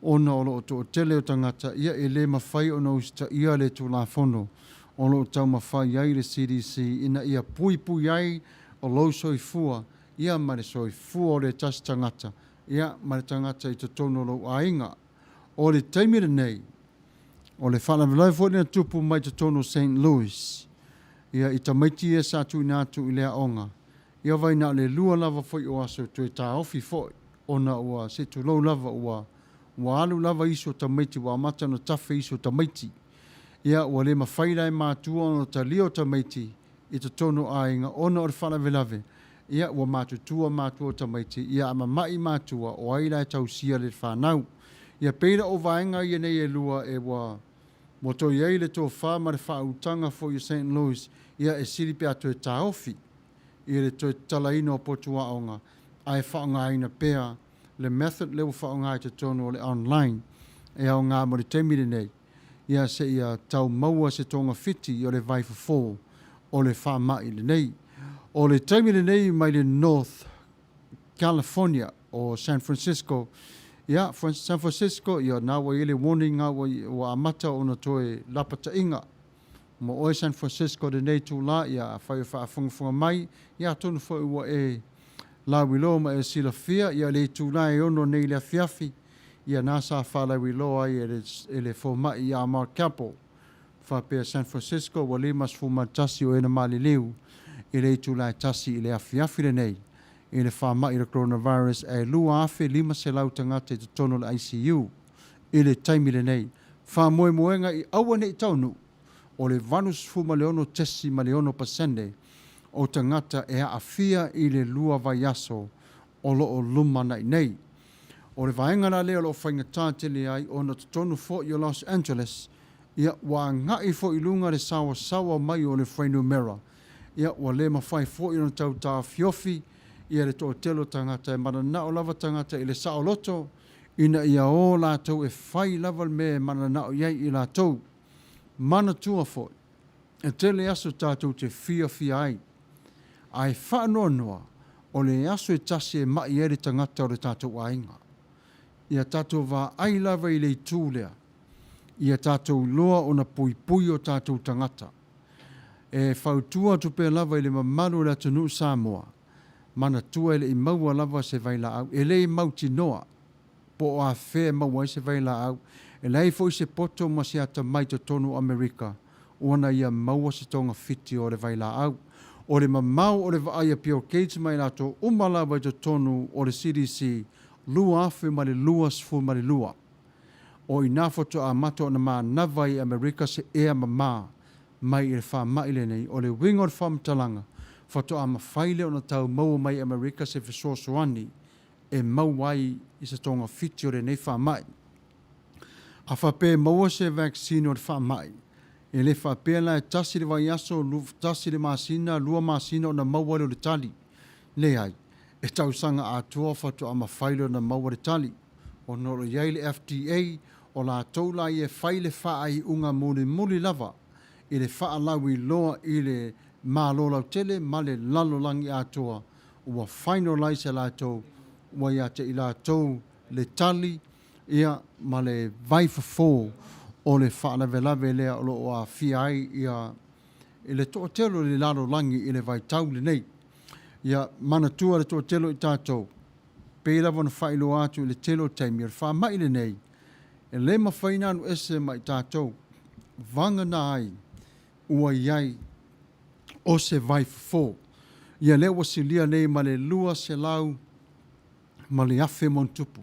ona o lo o toatele o tagata, ia e le mafai ona usitaia le Tulafono o lo o taumafai ai le CDC ina ia puipui ai o lou soifua, ia ma le soifua o le tasi tagata, ia ma le tagata i totonu o lou aiga. O le taimi lenei, O le faalavelave foi lea na tupu mai totonu o Saint Louis, ia, i tamaiti ia sa tuuina atu i le aoga, ia vai na o le lua lava foi o aso e toe taofi foi, ona ua, se i tulou lava, ua, ua alu lava isi o tamaiti, ua amata ona tafe isi o tamaiti. Ia, ua le mafai la e matua ona talia o tamaiti i totonu o aiga ona o le faalavelave, ia, ua matutua matua o tamaiti, ia a mama'i matua, o ai la e tausia le fanau? Ia pei la o vaega ia nei e lua e ua, ua toe i ai le tofa ma le faautaga foi o Saint Louis, ia e sili pe a toe taofi i le toe tatalaina o potu aoga ae faaaogaina pea le method lea ua faaaoga i totonu o le online e aoga mo le taimi lenei. ia seia tau maua se togafiti o le vaifofo o le faamai lenei. O le taimi lenei mai le North California o San Francisco, ia, San Francisco, ia na ua i ai le warning na ua, ua amata ona toe lapataiga mo oe San Francisco lenei itula, ia afai o faafogafoga mai, ia atonu foi ua e lauiloa ma e silafia, ia le itula e ono nei i le afiafi, ia na sa faalauiloa ai e le, e le fomai ia Mark Campbell, faapea San Francisco ua 51 o e na maliliu i le itula e tasi i le afiafi lenei i le faamai o le coronavirus ae 2,500 tagata i totonu o le ICU i le taimi lenei. Faamoemoega i aua ne i taunuu o le 86.6% o tagata e aafia i le lua vaiaso o lo o lumanai nei. O le vaega la lea o lo o faigata tele ai ona totonu foi o Los Angeles, ia, ua agai foi i luga le saoasaoa mai o le fuainumera, ia, ua le mafai foi ona tau taofiofi ia le toatele o tagata e mananao lava tagata i le saoloto ina ia o latou e fai lava le mea e mananao i ai i latou. Manatua foi, e tele aso tatou te fiafia ai, ae faanoanoa o le aso e tasi e ma'i ai le tagata o le tatou aiga. Ia tatou vaai lava i le itu lea, ia tatou iloa ona puipui o tatou tagata. E fautua atu pea lava i le mamalu o le atunuu Samoa, manatua e le i maua lava se vailaau, e le i mautinoa po o afea e maua ai se vailaau, e leai foi se poto ma se atamai i totonu o Amerika ona ia maua se togafiti o le vailaau. O le mamao o le vaai a Bill Gates ma i latou uma lava i totonu o le CDC 2022. O i ina faatoa amata ona manava ai e Amerika se ea mama mai i le faamai lenei. O le uiga o le faamatalaga, faatoa mafai lea ona tau maua mai e Amerika se fesoasoani. e maua ai i se togafiti o lenei faamai. A faapea e maua se vaccine o le faamai, e le faapea la e tasi le vaiaso, tasi le masina, lua masina ona maua lea o le tali. Leai, e tausaga atoa faatoa mafai lea ona maua le tali. Ona o lo o i ai le FDA, o latou la ia e fai le faaiuga mulimuli lava i le faalauiloa i le Malo lautele ma le lalolagi atoa ua finalize e latou, ua ia te i latou le tali ia ma le vaifofo o le faalavelave lea o lo o aafia ai ia i le toatele o le lalolagi i le vaitau lenei. Ia manatua le toatele o i tatou, pei lava ona faailoa atu i le tele o taimi, o le faamai lenei, e le mafai ona alu ese ma i tatou, vagana ai ua i ai o se vaifofo. Ia lea ua silia nei ma le 200 ma le 1,000 ma ona tupu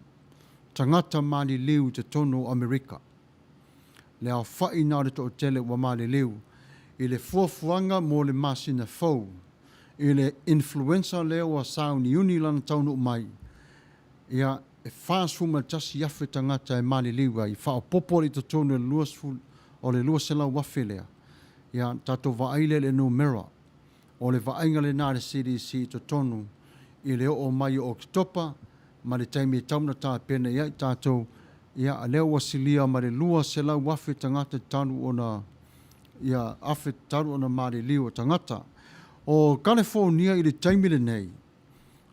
tagata maliliu i totonu o Amerika. Le aofai na o le toatele ua maliliu i le fuafuaga mo le masina fou i le influenza lea ua sauniuni lana taunuu mai, ia, e 41,000 tagata e maliliu ai, faaopoopo i totonu o le 200,000 lea. Ia, tatou vaai lea i le numera. O le vaaiga lena a le CDC i totonu i le oo mai o Oketopa ma le taimi e tatau ona tapena i ai tatou, ia, a lea ua silia ma le 200,000 tagata talu ona, ia, afe talu ona maliliu o tagata. O Kalefonia i le taimi lenei,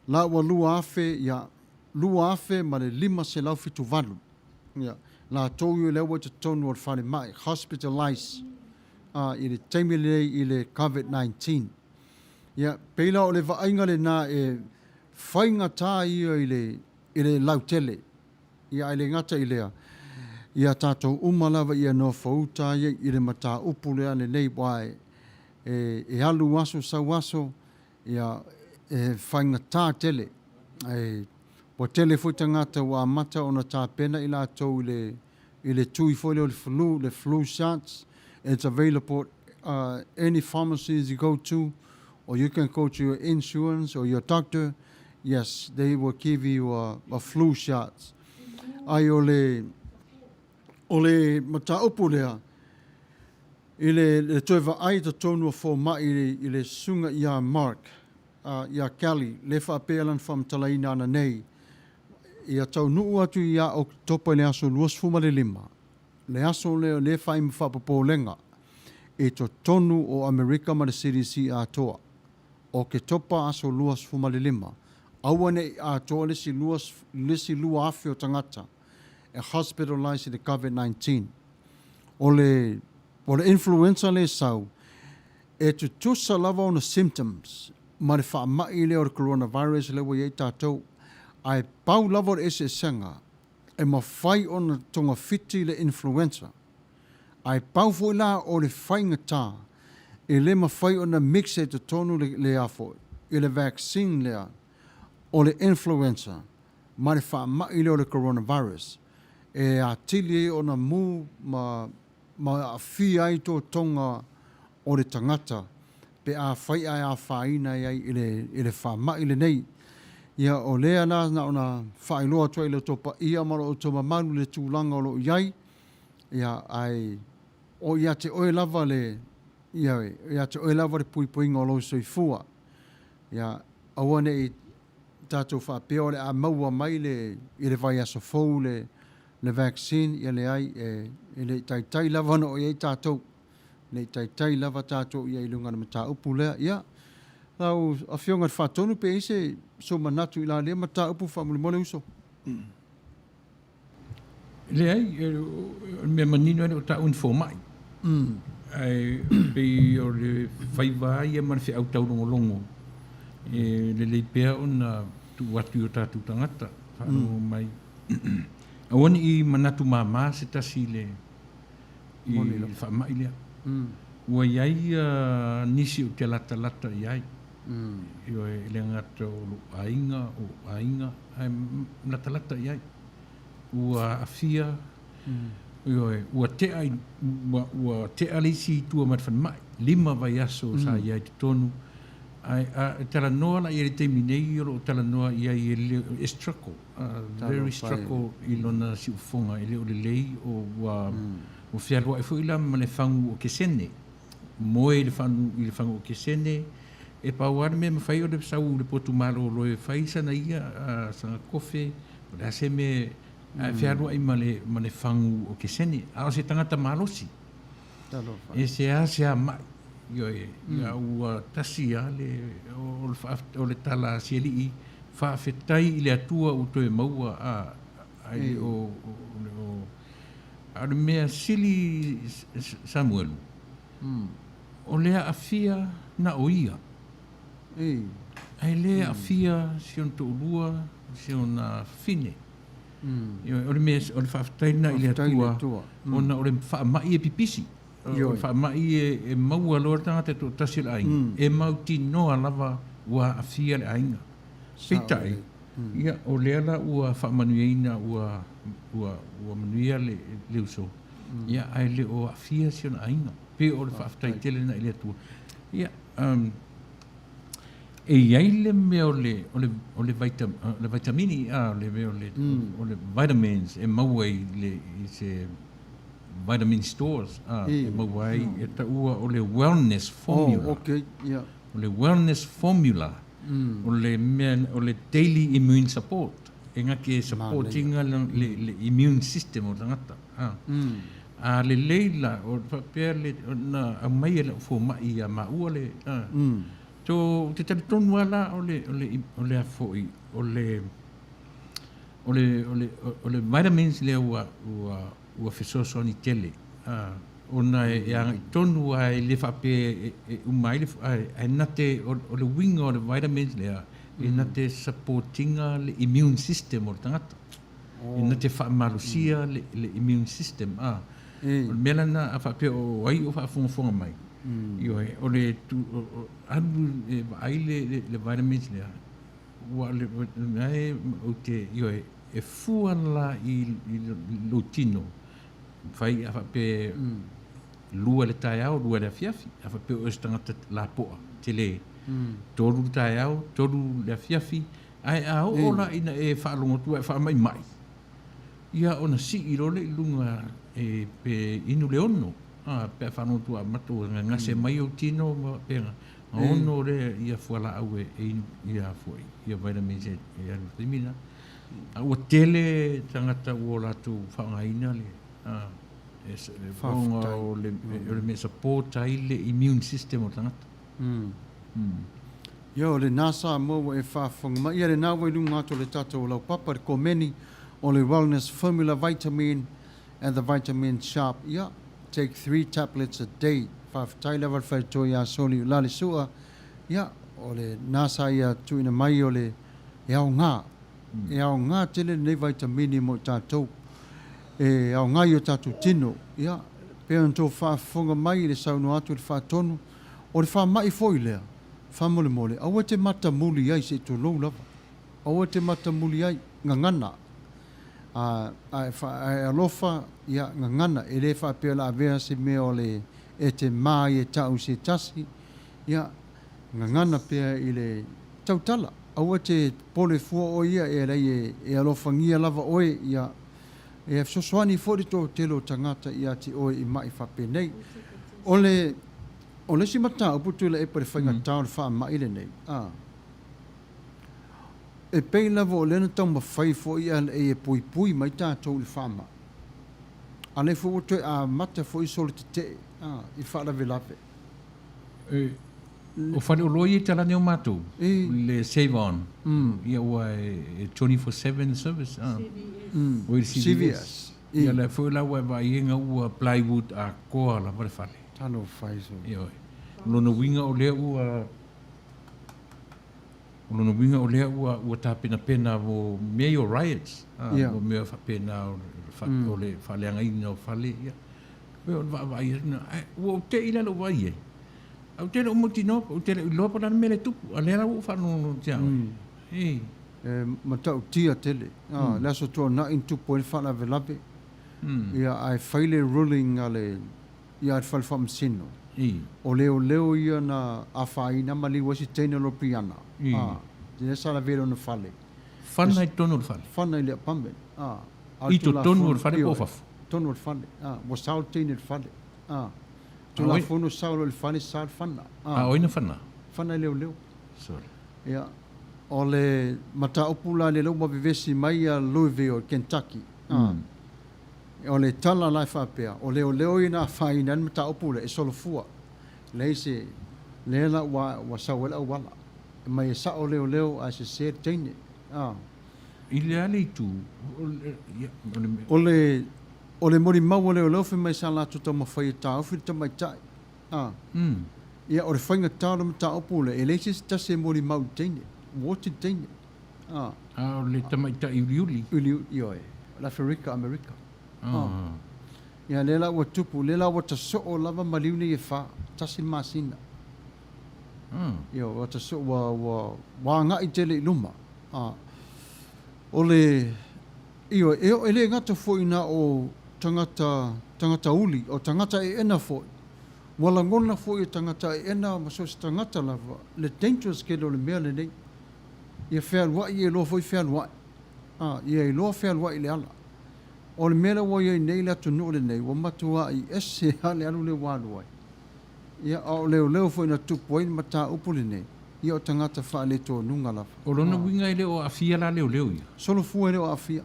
la ua 2,000, ia, 2,578, ia, latou ia lea ua i totonu o le falemai, hospitalize, a, i le taimi lenei i le COVID-19. Ia, pei la o le vaaiga lena e faigata ia i le, i le lautele. Ia, ae le gata i lea, ia tatou uma lava ia nofouta ia i le mataupu lea lenei, aua e, e, e alu aso sau aso, ia, e faigata tele. Ae ua tele foi tagata ua amata ona tapena i latou i le, i le tui foi lea o le flu, le flu shots. It's available at any pharmacies you go to or you can go to your insurance or your doctor. Yes, they will give you a, a flu shots. Ai o le, o le mataupu lea, i le, le toe vaai i totonu o fomai i le, i le susuga ia Mark, uh, ia Kelly, le faapea lana faamatalaina ana nei, ia taunuu atu ia Oketopa i le aso 25, le aso lea o lea e fai ma faapopolega i totonu o Amerika ma le CDC atoa. Oketopa aso 25, aua ne i atoa le isi le isi 2,000 o tagata e hospitalize i le COVID-19. O le, o le influenza lea e sau, e tutusa lava ona symptoms ma le faamai lea o le coronavirus lea ua i ai tatou. Ae pau lava o le eseesega, e mafai ona togafiti le influenza. Ae pau foi la o le faigata, e le mafai ona mix i totonu le, le a foi, i le vaccine lea o le influenza ma le faamai lea o le coronavirus, e atili ai ona mu ma, ma aafia ai totoga o le tagata pe afai ae afaina ai i le, i le faamai lenei. Ia, o lea la na ona faailoa atu ai i lo outou paia ma lo outou mamalu i le tulaga o lo o i ai, ia, ae o ia te oe lava le, ia, ia te oe lava le puipuiga o lou soifua. Ia, aua ne i tatou faapea o le a maua mai le, i le vaiaso fou le, le vaccine, ia leai, e, e le i taitai lava ona oo i ai tatou. Ne i taitai lava tatou i ai i luga o le mataupu lea. Ia, lau Afioga i le Faatonu, pe i ai se sou manatu i la lea mataupu faamolemole uso. Leai, o le mea manino e le o taua ni fomai. Ae pei o le faiva lava ia ma le feau taulogologo, e lelei pea ona tuu atu i o tatou tagata, faalogo mai. Aua ne i manatu mama se tasi i le i le faamai lea. Ua i ai nisi ou te latalata i ai, ioe, e le gata o lou aiga, o ou aiga, ae latalata i ai. Ua aafia, ioe, ua tea, ua, ua tea le isi i tua mai le falemai, lima vaiaso sa i ai i totonu. Ae a e talanoa la i ai i le taimi nei o lo o talanoa i ai e le e struggle, very struggle i lona siufofoga e le o lelei o ua ua fealuai foi la ma le fagu o Kesene. Moe i le fagu i le fagu o Kesene e pau lava le mea e mafai o le sau i le potu malolo e fai sana ia sana kofe po o le a se mea ae fealuai ma le ma le fagu o Kesene. A o se tagata malosi. E seasea mai, ioe, ia ua tasi lava le, o le tala a si alii, faafetai i le Atua ua toe maua, a, ae le o, le o, a o le mea sili Samuelu, o le aafia na o ia, ae le aafia si ona toalua, si ona fafine. Ioe, o le mea, o le faafetai lena i le Atua, ona o le faamai e pipisi. O le faamai e maua loa le tagata e toatasi o le aiga, e mautinoa lava ua aafia le aiga. Peitai, ia, o lea la ua faamanuiaina, ua, ua, ua manuia le, le uso, ia, ae le o aafia si ona aiga. Pei o le faafetai tele lena i le Atua. Ia, um, E i ai le mea o le, o le, o le, vaita, le vaitamini, a, le mea o le, o le vitamins e maua i le, i se vitamin stores, a, e maua ai, e taua o le wellness formula. Oh, okay, yeah. O le wellness formula, o le mea, o le daily immune support. E ngake e support inga le, le, le immune system o le tagata. A. A lelei la, o faapea le, na aumai e lau fomai ia maua le, a. So, ou te talitonu lava la o le, o le, o le a foi, o le, o le, o le, o le vitamins lea ua, ua, ua fesoasoani tele, a, ona e, e agai tonu lava e le faapea e, e uma ai le, ae, ae na te, o, o le uiga o le vitamins lea, e na te support ina le immune system o le tagata. E na te faamalosia le, le immune system, a. O le mea la lena a faapea o ai o faafogafoga mai, ioe, o le tu, o, alu e vaai le, le, le vitamins lea, ua o le mea e ou te, ioe, e fua la i, i lou tino, fai a faapea lua le taeao, lua le afiafi, a faapea o oe o se tagata lapoa, tele, tolu le taeao, tolu le afiafi, ae a oo la ina e faalogo atu ua e faamaimai, Ia ona sii loa lea i luga e, pe inu le ono, a, pe a faalogo atu ua amata ua gagase mai ou tino ma faapena, ona ono lea ia fualaau e, e inu ia foi, ia vitamins e, e alu i le taimi lena. A ua tele tagata ua o latou faaaogaina le, a, e, e, ona o le, o le mea e support ai le immune system o le tagata. Ia, o lena Samoa ua e faafofoga mai. Ia, lena ua i luga atu o le tatou laupapa, le komeni o le Wellness Formula Vitamin and the Vitamin Shop. Ia, take three tablets a day. Faafetai lava le faitoa iā Soli Ulale Sua. Ia, o lena sa ia tuuina mai o le e aoga. E aoga tele lenei vaitamini mo i tatou. E aoga i o tatou tino. Ia, pei ona outou faafofoga mai i le saunoa atu i le faatonu, O le faamai foi lea, faamolemole, aua e te matamuli ai se i tulou lava. Aua e te matamuli ai, gagana. A, a e, a e alofa, ia, gagana, e le faapea o le a avea se mea o le e te mā ai e ta'u i se tasi, ia, gagana pea i le tautala. Aua e te pole fua oe ia, e leai e, e alofagia lava oe, ia, e fesoasoani foi le toatele o tagata ia te oe i ma'i faapenei. O le, o le isi mataupu Tuilaepa i le faigatā o le faamai lenei, a, e pei lava o lea na taumafai foi ia LA e puipui mai tatou i le faamai, a lea foi ua toe amata foi solo tetee, a, i faalavelave. E, o faleoloa ia i talane o matou, le Save On, ia ua e 24/7 service, a. O i le CVS. Ia lea foi la ua e vaai ai ua plywood atoa lava le fale. Talofa e so. Ioe. O lona uiga o lea ua o lona uiga o lea ua ua tapenapena mo mea ia o riots, a, mo mea faapena o le o le faaleagaina o fale, ia. Pei o le vaavaai atu lena. Ae ua ou te i la i lou vaai i ai, ae ou te le o mautinoa, ou te le o iloa po o le a le mea lea e tupu, a o lea la ua ou faalogologo atu ia oe. Ei. E matautia tele. A, le Aso Toonai na tupu ai le faalavelave, ia, ae fai le ruling a le, ia, a le Fale Faamasino. O leoleo ia na afaina ma liu ai se teine o lona piana, a, lea sa lavea i lona fale. Fana i totonu o le fale? Fana i le apartment, a. A o le I totonu o le fale po o fafo? Totonu o le fale, a. Ua sao le teine i le fale, a. Tulafono sao loa i le fale, sa le fana, a. A o ai na fana? Fana e leoleo. Sorry. Ia, o le mataupu la lea ua vevesi mai ia Louisville, Kentucky, a. O le tala la e faapea, o leoleo ia na afaina ai le mataupu lea e solofua. Leai se, lea la ua, ua sau ai le auala. E mai e sao leoleo ae sese le teine. A. I le a le itu, o le, ia, o le mea. O le, o le molimau a leoleo fai mai sa latou taumafai e taofi le tamaitai. A. Ia, o le faigata o le mataupu lea, e leai se isi tasi e molimau i le teine. Ua oti le teine. A. A o le tamaitai uliuli. Uliuli, ioe. O le Aferika, Amerika. A. Ia, lea la ua tupu, lea la ua tasoo lava maliu nei e fa, tasi le masina. Ioe, ua tasoo, ua, ua, ua agai tele i luma. A. O le, ioe, e, e le gata foi na o tagata, tagata uli, o tagata eena foi. Ua lagona foi e tagata eena ma so o se tagata lava le dangerous tele o le mea lenei. Ia fealuai, ia iloa foi fealuai. A, ia iloa fealuai i le ala. O le mea lea ua i ai nei le atunuu lenei, ua matuai ese lava le alu lea ua alu ai. Ia, a o leoleo foi na tupu ai le mataupu lenei, ia o tagata faaletonuga lava. O lona uiga e le o aafia la leoleo ia? Solofua e le o aafia.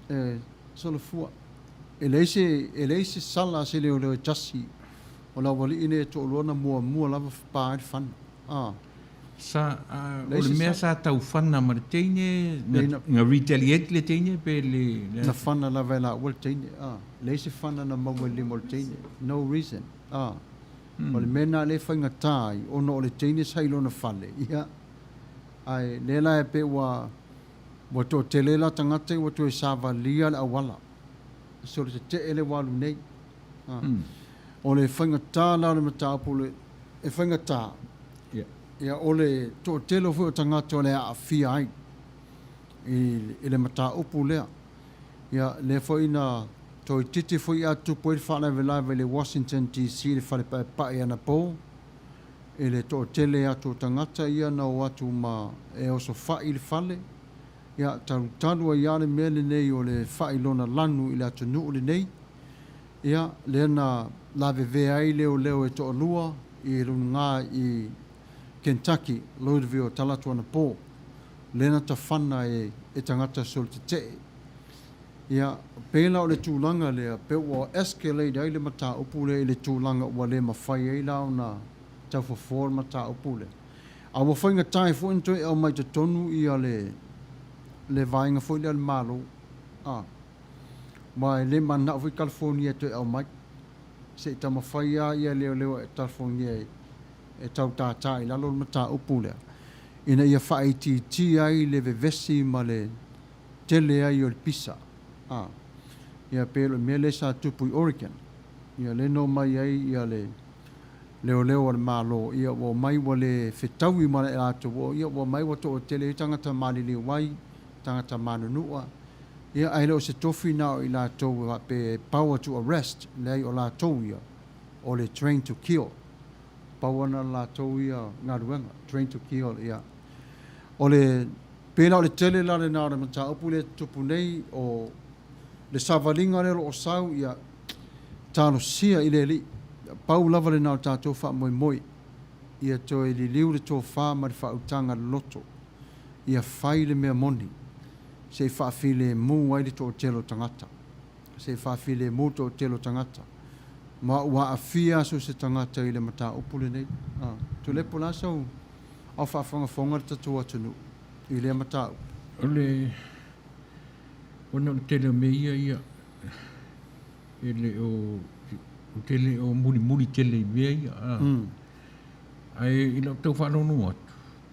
E, solofua. E leai se, e leai se sala a se leoleo e tasi o le aualii nei e toalua na muamua lava pa ai le fana. A. Sa, a, o le mea sa tau fana ma le teine, na, na retaliate le teine pe le, le. Na fana lava e laua le teine, a. Leai se fana na maua i le lima o le teine. No reason, a. O le mea lena lea e faigata ai, ona o le teine sa i lona fale, ia. Ae, lea la e pei ua, ua toatele la tagata ua toe savalia le auala. So le tetee lea ua alu nei. A. O le faigata la o le mataupu, le, e faigata, Ia, o le toatele foi o tagata o le a aafia ai i le mataupu lea. Ia, lea foi na toeitiiti foi a tupu ai le faalavelave i le Washington DC i le fale paepae anapo, i le toatele atu o tagata ia na o atu ma e osofai i le fale, ia, talutalu ai lava le mea lenei o le fai lona lanu i le atunuu lenei. Ia, lea na lavevea ai leoleo e toalua i luga i Kentucky, Louisville, talaatu anapo, lea na tafana e tagata solotetee. Ia, pēlā o le tulaga lea, pe ua escalate ai le mataupu lea i le tulaga ua le mafai ai la ona taufofoa le mataupu lea. A ua faigata ai foi ona toe aumai i totonu ia le, le vaega foi lea a le Malo. A. Ma e le mananao foi California e toe aumai. Se i taumafai lava ia leoleo e California e tau tātā i lalo le mataupu lea, ina ia faaitiitia ai le vevesi ma le tele ai o le pisa. A. Ia pei o le mea lea sa tupu i Oregon. Ia lea na omai ai ia le leoleo a le Malo, ia ua omai ua le fetaui ma le latou, ia ua omai ua toatele ai tagata maliliu ai, tagata manunua, Ia, ae le o se tofi na o i latou e faapea e power to arrest, leai o latou ia, o le train to kill. Pau ana le latou ia galuega, train to kill, ia. O le, pei la o le tele la lena o le mataupu lea e tutupu nei, o le savaliga lea o lo o sau, ia, talosia i le Alii. Pau lava lena o le tatou faamoemoe, ia toe liliu le tofa ma le faautaga loloto, ia fai le mea moni. Se i faafilemu ai le toatele o tagata. Se i faafilemu le toatele o tagata. Ma ua aafia so o se tagata i le mataupu lenei. A, Tuilaepa, o le a sau ao faafogafoga le tatou atunuu i lea mataupu? O le, ona o le tele o mea ia, ia, e le o, ou te le o mulimuli tele i mea ia, a. Ae i lau tau faalogologo atu,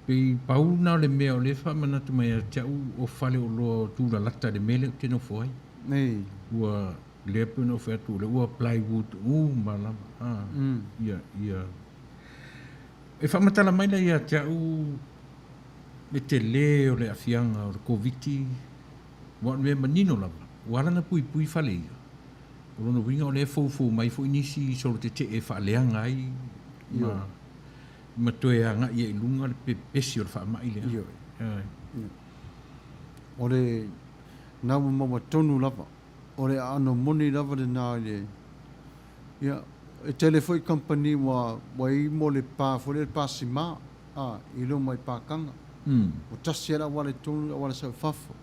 Pei pau lena o le mea o lea e faamanatu mai ia te au o faleoloa o tulalata i le mea lea ou te nofo ai. Nei. Ua, lea pei ona ou fai atu o lea ua plywood uma lava, a, ia, ia. E faamatala mai la ia te au le tele o le aafiaga o le Koviti, aua o le mea manino lava, ua ala ona puipui fale ia. O lona uiga o lea e foufou mai foi nisi solo tetee e faaleaga ai ma, ma toe agai ai i luga le pepesi o le faamai lea. Ioe. Ioe. O le na ua maua tonu lava, o le aano moni lava lena i le, ia, e tele foi kamupani ua, ua i ai mo le pa foi lea le pa sima, a, i luma i pakaga. Ua tasi lava le auala i totonu, le auala sau i fafo.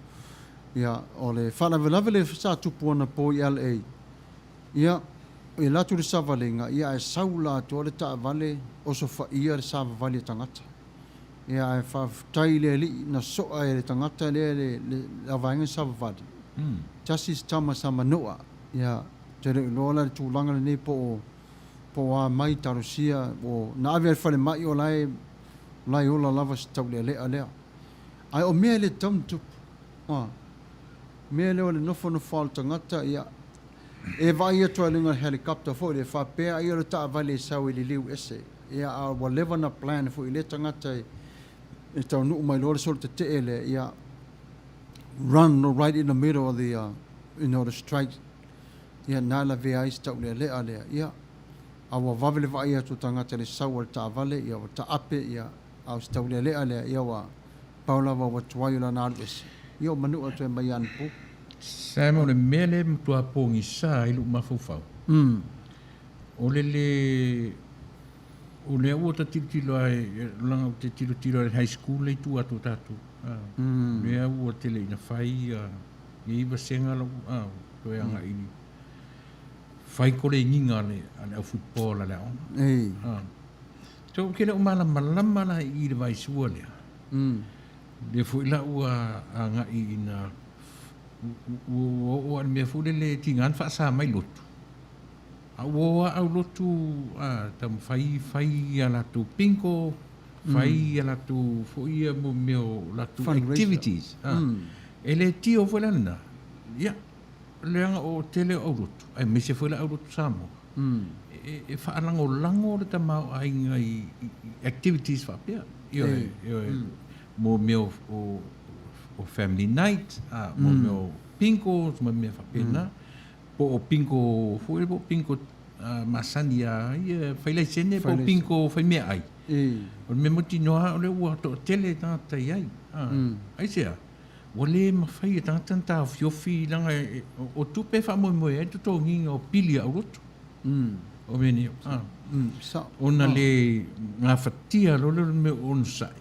Ia, o le faalavelave lea sa tupu anapo i LA, ia, e alu atu le savaliga, ia ae sau la atoa le taavale osofaia le savavali a tagata. Ia ae faafetai i le Alii na soa e le tagata lea le, le, le vaega savavali. Tasi se tama sa manua, ia, ou te le o iloa la le tulaga lenei po o, po o a mai talosia, o, na ave i le falemai o la e, o la e ola lava si taulealea lea. Ae o mea e le tatau ona tupu. A mea lea o le nofonofo lava o le tagata, ia, e vaai atu lava i luga o le helicopter foi lea, faapea ai o le taavale e sau e liliu ese. Ia, a ua leva ona plan foi i lea tagata e, e taunuu mai loa le solo tetee lea, ia, run right in the middle of the, you know, the strike, ia, na lavea ai si taulealea lea, ia, a ua vave le vaai atu o tagata i le sau a le taavale, ia, ua taape, ia, a o si taulealea lea, ia, ua pau lava ua tuai o lana alu ese, ia, o manua toe mai anapo. Sam, o le mea lea e matua pogisa ai lou mafaufau, o le lē, o lea ua ta tilotilo ai, leaga ou te tilotilo i le high school lea i tua atu o tatou, a, lea ua tele ina fai ia i vasega lau, a, toe agai i fai koleniga a le, a le au football a le aoga. Ei. A. So, ou te le o malamalama la i i le vaisua lea. Lea foi la ua agai ina ua oo lava i le mea foi lele e tiga ona faasa mai lotu. A ua o lava aulotu a taumafai fai a latou bingo, fai a latou foi ia mea o latou activities. E le tio foi la lena. Ia, leaga o tele o aulotu, aemaise foi le aulotu Samoa, e faalagolago le tamaoaiga i activities faapea. Ioe, ioe. Mo mea o family night, mo mea o bingo ma mea faapena. Po o bingo foi po o bingo masani a ia fai laisene po o bingo fai meaai. O le mea mautinoa o lea ua toatele tagata i ai. Aisea? Ua le mafai e tagata ona taofiofi leaga o tupe e faamoemoe ai le totogiina o pili a aulotu. O mea nei. Ona le gafatia loa lea o le mea o onosai.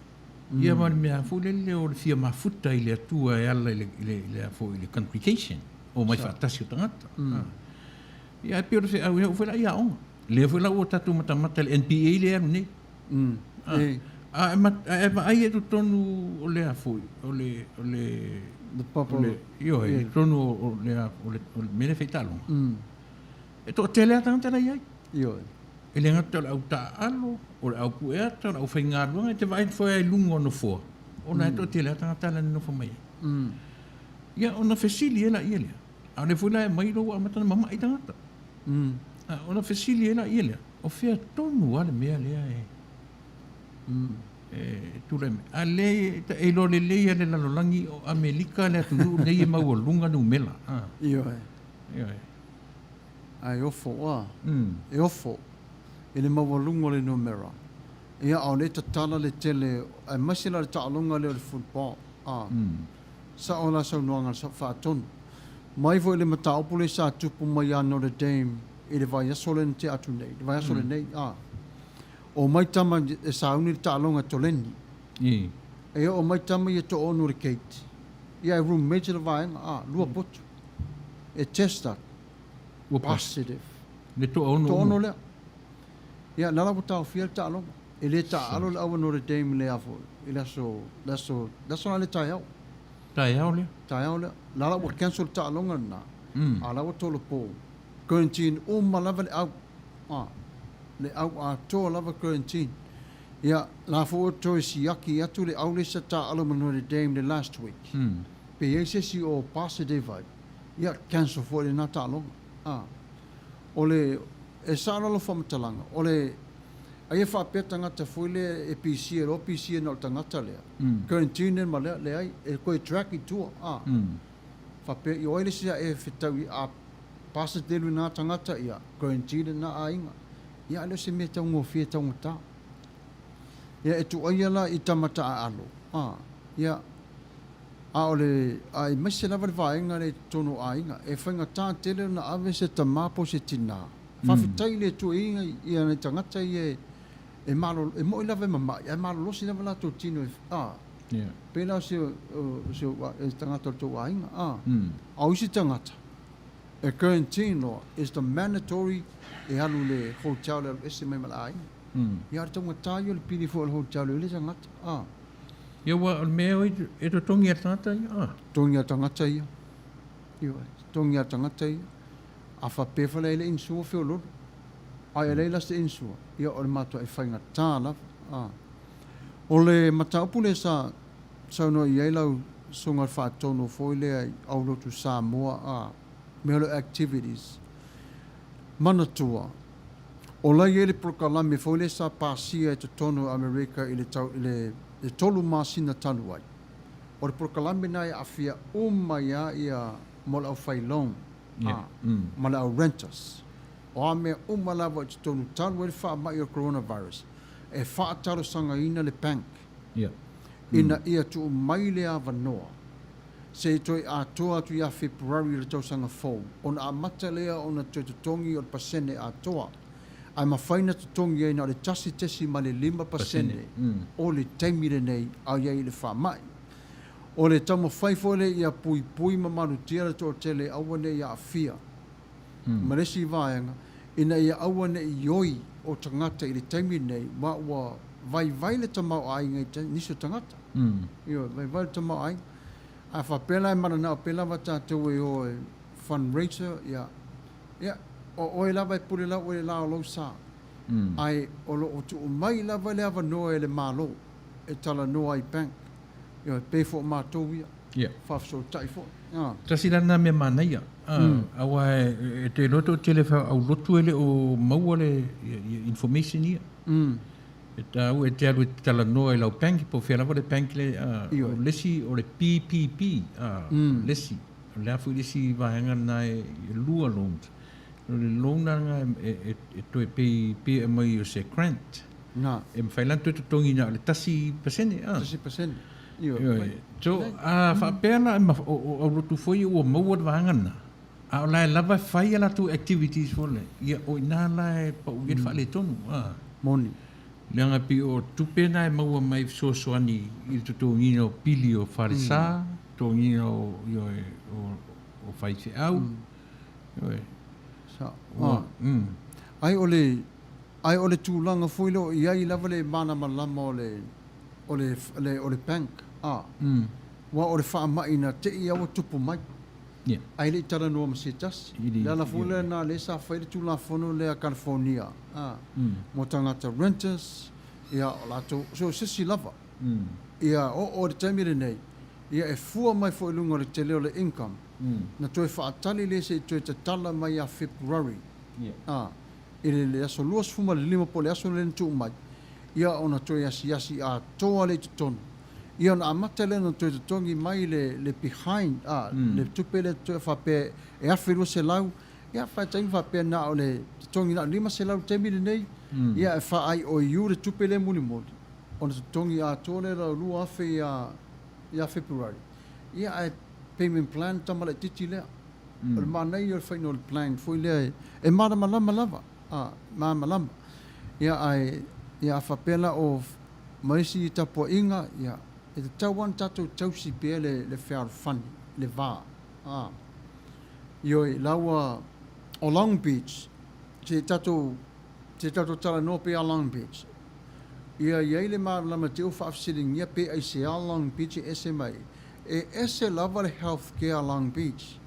Ia ma le mea foi lele o le fia mafuta i le Atua e ala i le, i le, i le, foi, i le congregation, omai faatasi o tagata. Ia ae pei o le feau e oo foi la i aoga. Lea foi la ua tatou matamata i le NBA lea e alu nei. A e vaai i totonu o le a foi, o le, o le, The bubble. o le, ioe, i totonu o le, o le, o le mea lea e faitaaloga. E toatele lava tagata la e i ai. Ioe. E le gata o le au taaalo, o le au pue ata, o le aufaigaluega, e te vaai atu foi lava i luga o nofoa, ona e toatele lava tagata la e nonofo mai ai. Ia, ona fesili ai laia lea, a o lea foi la e aumai loa ua amata ona mama'i tagata. Ona fesili ai laia lea, o fea tonu lava le mea lea e e tulai mai? A lea e iloa lelei lava e le lalolagi o Amerika le atunuu lenei e maualuga numera. Ioe. Ioe. A e ofo, a, e ofo i le maualuga o le numera. Ia, a o lea e tatala le tele, aemaise la le taaloga lea o le football, a. Sao la saunoaga a le faatonu. Mai foi i le mataupu lea sa tupu mai ia Notre Dame i le vaiaso lea na tea atu nei, le vaiaso lenei, a. Omai tama e sauni le taaloga e toleni. E oo mai tama ia toaono i le gate. Ia e roommate le vaega, a, lua potu. E test atu. Ua Positive. Le toaono. Toaono lea. Ia, na la ua taofia le taaloga. E le taaalo le au a Notre Dame i le a foi, i le aso, le aso, le aso la le taeao. Taeao lea. Taeao lea. La la ua cancel le taaloga lena. A la ua tolopo. Quarantine uma lava le au. A, le au atoa lava quarantine. Ia, la foi ua toe siaki atu le au lea sa taaalo ma Notre Dame le last week. Pe i ai se isi o positive ai. Ia, cancel foi lena taaloga. A, o le, e sao la lou faamatalaga, o le, aia faapea tagata foi lea e pisia loa pisia na o le tagata lea, quarantine ma lea, leai, e toe track i tua, a, faapea, o ai le isi a e fetau i, a. Pasetelu i nā tagata, ia, guarantee lena aiga. Ia, a le o se mea taugofie taugata. Ia, e tuaia la i tama taaalo, a, ia, a o le, aemaise lava le vaega lea i totonu o aiga, e faigata tele ona ave se tama po o se tinā. Faafetai i le Atua i ai ia nai tagata ia e malolo, e moi lava e mama'i, ae malolosi lava latou tino e, a, pei la o se, o se tagata o le tou aiga, a. A o isi tagata, e guarantee loa, is the mandatory e alu i le hotel e alu ese mai ma le aiga. Ia, a o le taugata ia o le pili foi o le hotel e i ai le tagata, a. Ia, ua, o le mea e totogi e le tagata ia, a. Totogi a le tagata ia. Ioe, totogi a le tagata ia. A faapea foi la e le insure feololo, ae e leai la se insure, ia o le matuai faigata lava. A. O le mataupu lea sa saunoa i ai lau Susuga i le Faatonu foi lea i Aulotu Samoa, a, mea o le activities. Manatua, o la e i ai le polokalame foi lea sa pasia i totonu o Amerika i le tau, i le, le tolu masina talu ai. O le polokalame lena e aafia uma ai lava ia mo le aufai loan. a, ma le au renters. O a mea uma lava i totonu talu ai le faamai o le coronavirus, e faatalosagaina le bank ina ia tuu mai le avanoa se i toe atoa atu ia February o le tausaga fou ona amata lea ona toe totogi o le pasene atoa, ae mafai ona totogi ai na o le 1.5% o le taimi lenei a i ai i le faamai. O le taumafai foi lea ia puipui ma malutia le toatele aua ne i aafia ma le isi vaega ina ia aua ne i oi o tagata i le taimi lenei ma ua vaivai le tamaoaiga i nisi o tagata. Ioe, vaivai le tamaoaiga. A faapea la e mananao pea lava tatou e o e fundraiser, ia, ia, o oe lava e pule lau oe i le la o lou sa. Ae o lo o tuu mai lava le avanoa e le Malo e talanoa ai bank. Ioe, pei foi o matou ia. Ia. Faafesootai foi. A. Tasi la lena mea manaia, a, aua e te iloa toatele aulotu e le o maua le information ia. E taua e te alu e te talanoa i lau bank po o fea lava le bank le, a, o le isi o le PPP, a, le isi, o le a foi le isi vaega lena e lua loans. O le loan lena e toe pei e aumai o se grant. Na. E mafai la ona toe totogi na o le 1%, a. 1%. Ioe. So, a faapea la o aulotu foi ua maua le vaega lena, a o la e lava e fai a latou activities foi lea, ia o i ina la e pau i ai le faaletonu, a. Moni. Leaga e pei o tupe na e maua mai fesoasoani i le totogiina o pili o falesa, totogiina o, ioe, o faifeau, ioe. Sa, a. Ai o le Ae o le tulaga foi lea o i ai lava le malamalama o le, o le, le, o le bank, a, aua o le faamai na te i a ua tupu mai, ae le i talanoa ma se tasi. O le ala foi lena lea sa fai le Tulafono lea a California, a, mo tagata renters, ia, o latou, so o se isi lava. Ia, oo i le taimi lenei, ia e fua mai foi i luga o le tele o le income, na toe faatali lea se i toe tatala mai ia February, a. I le aso 25 po o le aso lea na tuu mai, ia ona toe asiasi atoa lea i totonu. Ia ona amata lea ona toe totogi mai le, le behind, a, le tupe lea toe faapea e $1,200, ia faitaina faapea na o le totogi na o le $500 i le taimi lenei, ia e faa-IOU le tupe lea mulimuli, ona totogi atoa lea o lau $2,000 ia, ia February. Ia ae payment plan tama laitiiti lea. O le manaia o le faiga o le plan foi lea e malamalama lava, a, malamalama. Ia ae, ia a faapea la o ma isi tapuaiga, ia, e tatau lava ona tatou tausi pea le, le fealofani, le va. A. Ioe, la ua, o Long Beach, se i tatou, se i tatou talanoa pea ia Long Beach. Ia i ai le malamalama te i ua faafesiligia pe aisea Long Beach e ese mai ai. E ese lava le health care a Long Beach.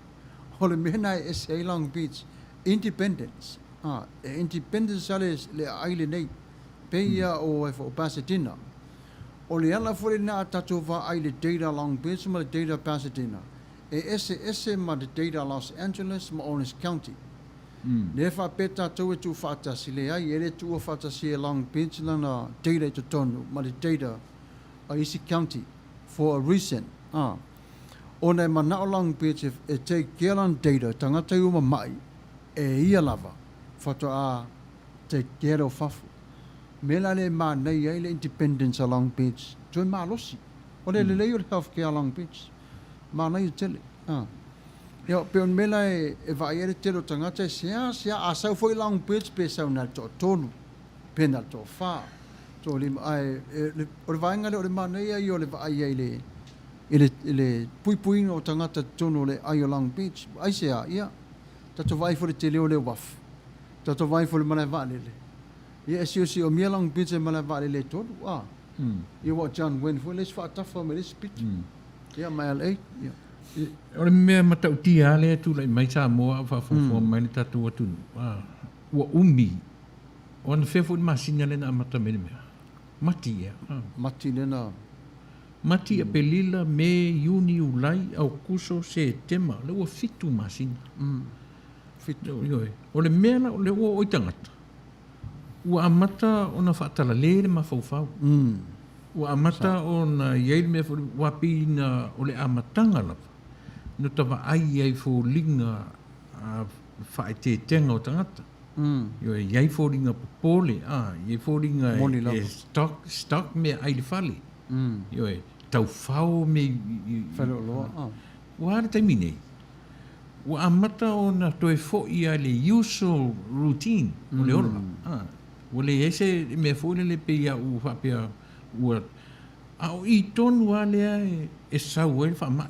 O le mea na e ese ai Long Beach, independence. A, e independence lava le, le aai lenei. Pei ia o, o Pasadena. O le ala foi lena a tatou vaai i le data Long Beach ma le data Pasadena, e eseese ma le data Los Angeles ma Orange County. Lea e faapea tatou e tuufaatasi, leai, e le tuua faatasi e Long Beach lana data i totonu ma le data a isi county for a reason a ona e manao Long Beach e take care lana data tagata i ua mama'i. e ia lava faatoa take care o fafo. Mea la lea e manaia ai le independence a Long Beach, toe malosi. O le lelei o le health care a Long Beach. Manaia tele. A. Ia, pei o le mea la e, e vaai ai le tele o tagata e seasea, a sau foi Long Beach pe sau na le toatolu, pe na le toafa, toalima, ae e, le, o le vaega lea o le manaia ia o le vaai ai i le, i le, i le puipuiga o tagata i totonu o le ai o Long Beach. Aisea? Ia, tatou vaai foi i le tele o le uafu, tatou vaai foi i le malae vaalele. Ia, e siosiomia Long Beach e malae vaalele e tolu, a. Ia, aua o John Wayne foi le isi faatafa mai le isi pito. Ia, ma LA. Ia. O le mea matautia lava lea e tulai mai Samoa a o faafogafoga mai le tatou atunuu, a, ua umi. O anafea foi le masina lea na amata mai ai le mea? Mati ea, a. Mati lea na. Mati, Aperila, Me, Iuni, Iulai, Aokuso, Setema, lea ua fitu masina. Fitu. Ioe. O le mea la, o lea ua oo i tagata, ua amata ona faatalale le mafaufau. Ua amata ona i ai le mea foi, aua pei na o le amataga lava, na ota vaai ai i foliga faaeteetega o tagata. Ioe, e i ai foliga popole, a, e i ai foliga e stock, stock meaai i le fale. Ioe, taufao mea i Faleoloa, a. Ua a le taimi nei? Ua amata ona toe foi lava i le usual routine o le ola. A, ua leai se mea foi lele pei a ua faapea ua, a o i tonu lava lea e sau ai le faamai.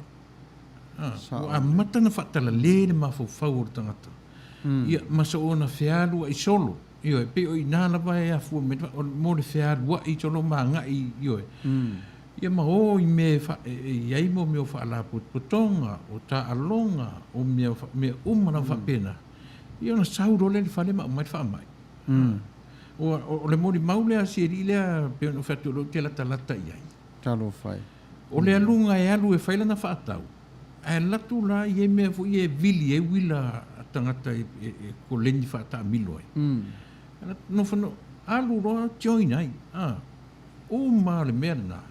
A, ua amata ona faatalale le mafaufau o le tagata. Ia, ma soona fealuai solo. Ioe, pei o i ina lava e afua mai le, mo le fealuai solo ma agai, ioe. Ia ma o i mea e, fa, e, e i ai mo mea o faalapotopotoga, o taaloga, o mea, mea uma lava faapena. Ia ona sau loa lea i le fale ma aumai le faamai. O, o, o le molimau lea a si alii lea, pei ona ou fai atu o lea ou te latalata i ai. Talofa e. O le aluga e alu e fai lana faatau, Ae alu atu la i ai mea foi ia e vili ai uila a tagata e koleni faataamilo ai. Nofo no, alu loa join ai. A, uma le mea lena,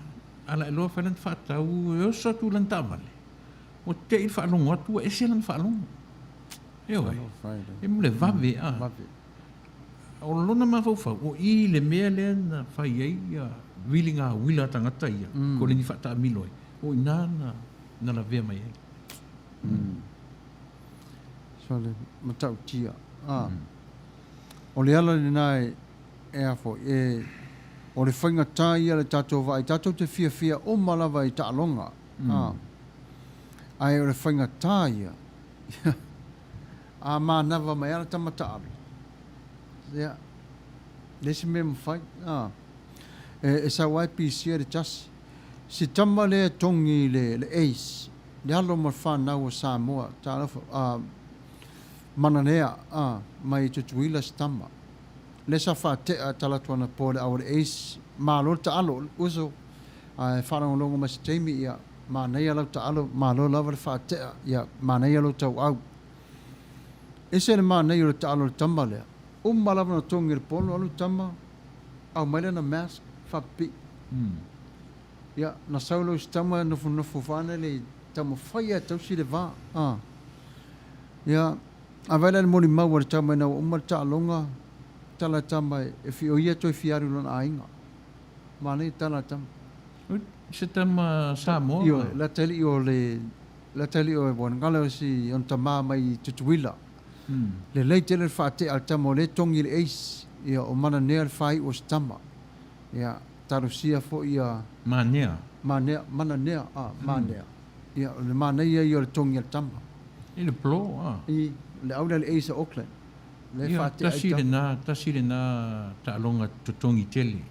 ala e loa fai lana faatau, e oso atu i lana taavale, ua te i le faalogo atu ua ese lana faalogo. Ioe, e mo le vave, a. O lona mafaufau, o i le mea lea na fai ai ia viliga uila a tagata ia, koleni faataamilo ai, o i ina na na lavea mai ai. So le matautia. A. O le ala lena e, e a foi, e, o le faigata ia le tatou vaai, tatou te fiafia uma lava i taaloga. A. Ae o le faigata ia, a manava mai lava le tama taalo, ia, le isi mea e mafai, a, e, e sau lava e pisia le tasi. Si tama lea e togi le le Ace, le alo ma le fanau a Samoa, talofa, a, Mananea, a, mai Tutuila si tama. Lea sa faatea talaatu anapo i le au a le Ace, malo le taalo, uso, ae faalogologo mai se taimi, ia, manaia lau taalo, malo lava le faatea, ia, manaia lou tauau. Ese le manaia o le taalo a le tama lea, uma lava ona togi e le polo, alu le tama, aumai lana mask, faapipii. Ia, na sau loa i si tama nofonofo fana le taumafai lava e tausi le va. A. Ia, a vaai la i le molimau a le tama ina ua uma le taaloga, tala le tama e fia, o ia toe fia alu i lona aiga. Manaia le tala a le tama. Se tama Samoa? Ioe, le atalii o le, le atalii o Wanagala o si ona tama mai Tutuila. Lelei tele le faatea a le tama o lea e togi le ace, ia o Mananea le faaiu o si tama. Ia, talosia foi ia. Manea. Manea, Mananea, a, Manea. Ia, o le manaia ia o le togi a le tama. I le plo, a. I, le au lea le Ace a Auckland. Lea e faatea ai tama. Ia, tasi lena, tasi lena taaloga totogi tele.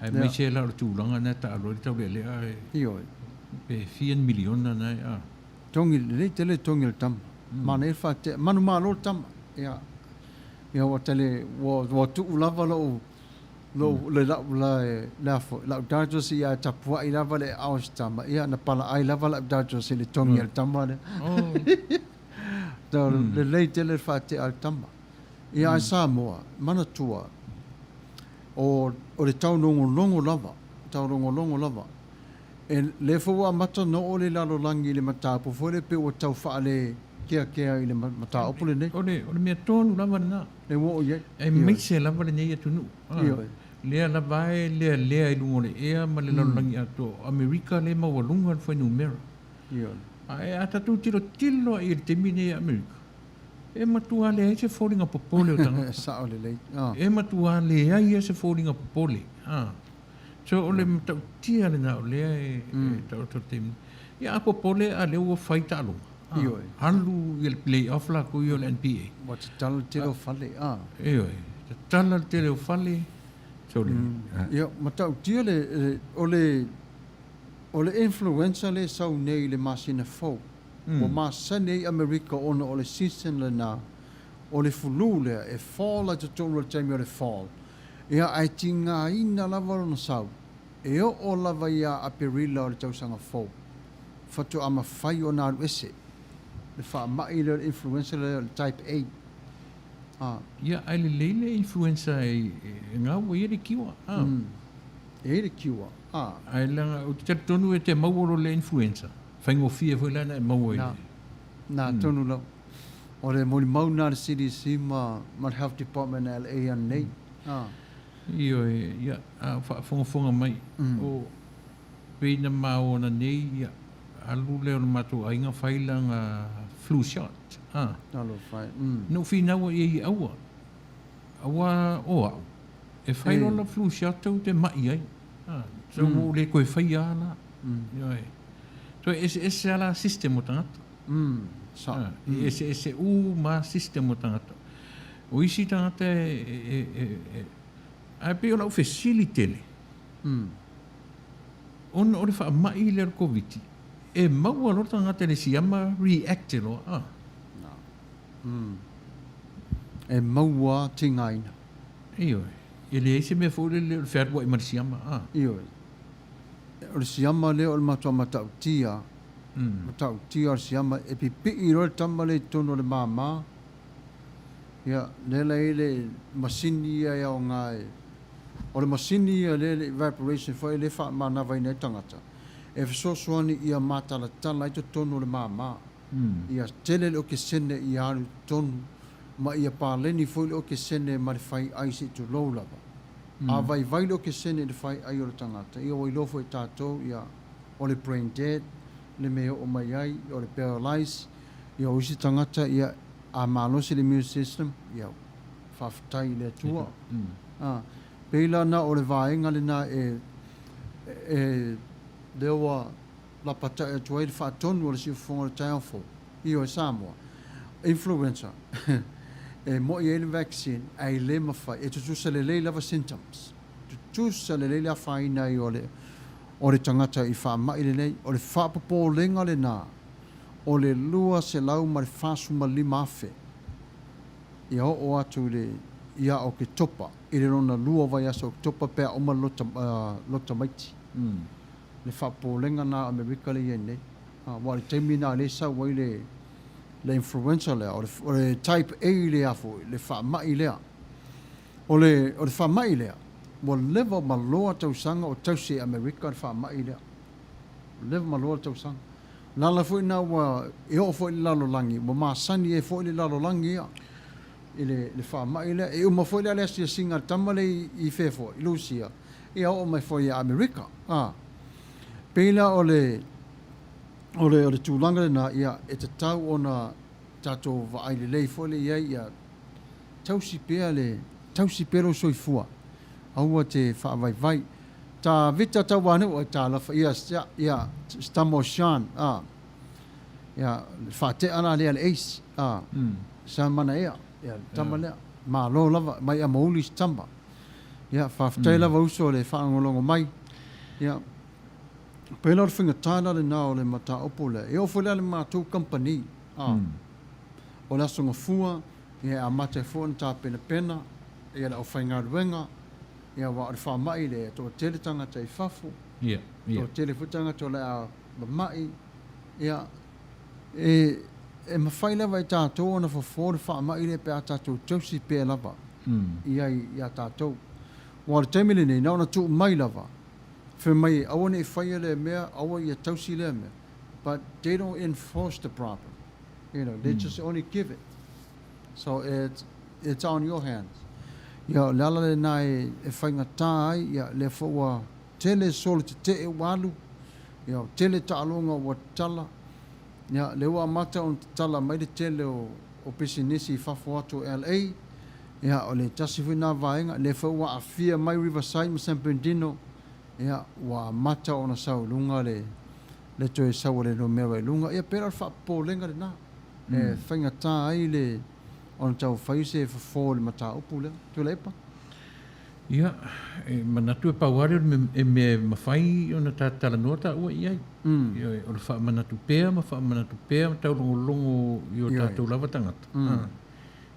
Aemaise la o le tulaga lena e taalo ai le taulealea e. Ioe. Pe fia ni miliona na e, a. Togi, lelei tele le togi a le tama. Manaia le faatea, manumalo le tama. Ia, ia ua tele, ua, ua tuu lava lou, lou, le lau la e, le a foi, lau Dodgers ia ae tapuai lava le aao o si tama, ia na palaai lava lau Dodgers i le togi a le tama lea. So, lelei tele le faatea a le tama. Ia ae Samoa, manatua, o, o le taulogologo lava, taulogologo lava. E, lea foi ua amata ona oo le lalolagi i le mataupu foi lea pei ua tau faale. keakea i le mataupu lenei. O le, o le mea tonu lava lena. Le ua oo i ai. Aemaise lava lenei atunuu. Ioe. Lea lava e lealea i luga o le ea ma le lalolagi atoa, o Amerika lea e maualuga le fuainumera. Ioe. Ae a tatou tilotilo lava i ai i le taimi lenei i Amerika, e matua leai se foliga popole o tagata. Sao lelei. E matua leai lava se foliga popole. So o le matautia lena o lea e taoto i le taimi nei. Ia a popole a lea ua fai taaloga. Ioe. Alu ia le play off latou ia o le NBA. Ua tatala le tele o fale. Ioe, tatala le tele o fale. So le. Ia, matautia le, o le, o le influenza lea e sau nei i le masina fou, ua masani ai Amerika ona o le season lena o le flu lea, e fall ai totonu o le taimi o le fall. Ia, ae tigaina lava lona sau, e oo lava ia Aperila o le tausaga fou, faatoa mafai ona alu ese le faamai lea o le influenza lea o le type A. A. Ia, ae lelei le influenza e gau ua i ai le cure. A. E i ai le cure. A. Ae leaga ou te talitonu e te maua loa le influenza, faigofie foi la ona e maua i le. Na, na tonu lava. O le molimau lena a le CDC ma le Health Department a LA ananei. Ioe, ia, a o faafogafoga mai, o pei na maona nei, ia, alu lea o le matou aiga fai lana flu shot, a. Talofa e. Na ou finau i ai i aua, aua o au, e fai loa la flu shot ou te mai ai, a, so ua ou le toe faia lava la. Ioe. So e eseese lava la system o tagata. Sao. E eseese uma system o tagata. O isi tagata e, ae pei o lau fesili tele, ona o le faamai lea o le Koviti, e maua loa le tagata i le siama react loa, a. E maua tigaina. Ioe, e leai se mea foi lele o le fealuai ma le siama, a. Ioe. O le siama lea o le matua matautia, matautia o le siama, e pipii loa le tama lea i totonu o le māmā, Ia, lea la e i ai le masini ia e aoga e, o le masini ia lea le evaporation foi lea e faamanavaina ai tagata, e fesoasoani ia matalatala ai totonu o le māmā. Ia tele le okesene ia alu i totonu ma ia paleni foi le okesene ma le fai ai se i tulou lava. A vaivai le okesene i le fai ai o le tagata, ia ua iloa foi e tatou ia o le brain dead le mea e oo mai ai, o le paralyze, ia o isi tagata ia A malosi le immune system, ia, faafetai i le Atua. A, pei la na o le vaega lena e, e, lea ua lapatai atu ai le faatonu o le siufofoga o le taeao fou, ioe, Samoa, influenza, e moi ai le vaccine, ae le mafai, e tutusa lelei lava symptoms, tutusa lelei le afaina ai o le, o le tagata i faamai lenei, o le faapopolega lena o le 245,000 ia oo atu i le ia Oketopa, i le lona lua vaiaso o Oketopa pe a uma le lota, lota maiti. Le faapopolega lena a Amerika lea e i ai nei. Aua o le taimi lena lea e sau ai le, le influenza lea, o le, o le type A lea foi, le faamai lea. O le, o le faamai lea, ua leva ma loa tausaga o tausi e Amerika le faamai lea. Ua leva ma loa le tausaga. O le ala foi lena ua e oo foi i le lalolagi, ua masani ai foi le lalolagi ia i le, le faamai lea. E uma foi la le asiasiga a le tama lea i, i fea foi, i Lusia, ia oo mai foi ia Amerika. A. Pei la o le, o le, o le tulaga lena, ia, e tatau ona tatou vaai lelei foi lea i ai, ia tausi pea le, tausi pea lou soifua, aua te faavaivai. Ta Vita Tauanuu ai talofa ia ia si tama o Sean a ia le faatea la lea le Ace a sa manaia ia le tama lea malo lava mai Amouli si tama ia faafetai lava uso le faalogologo mai ia pei la o le faigata la lena o le mataupu lea e oo foi la le matou kamupani a o le Aso Gafua ia e amata ai foi ona tapenapena ia le aufaigaluega Ia, aua o le faamai lea, e toatele tagata i fafo, toatele foi tagata o le a mamai, ia, e, e mafai lava e tatou ona fofo le faamai lea pe a tatou tausi pea lava i ai iā tatou. Aua o le taimi lenei, na ona tuu mai lava, fai mai aua ne i faia lea mea, aua ia tausi lea mea, but they don't enforce the problem. You know, they just only give it. So it's it's on your hands. Ia, o le ala lena e, e faigata ai, ia, lea foi ua tele solo tetee ua alu, ia, tele taaloga ua tatala, ia, lea ua amata ona tatala mai le tele o, o pisinisi i fafo atu o LA, ia, o le tasi foi lena vaega, lea foi ua aafia mai Riverside ma San Bernardino, ia, ua amata ona sau i luga le, le toe sau o le numera i luga, ia, pei la o le faapopolega lena, e faigata ai le ona tau fai se fofo i le mataupu lea. Tuilaepa. Ia, e manatu e pau lava lea o le mea e mea e mafai ona ta talanoa taua i ai. Ioe, o le faamanatu pea ma faamanatu pea ma taulogologo i o tatou lava tagata.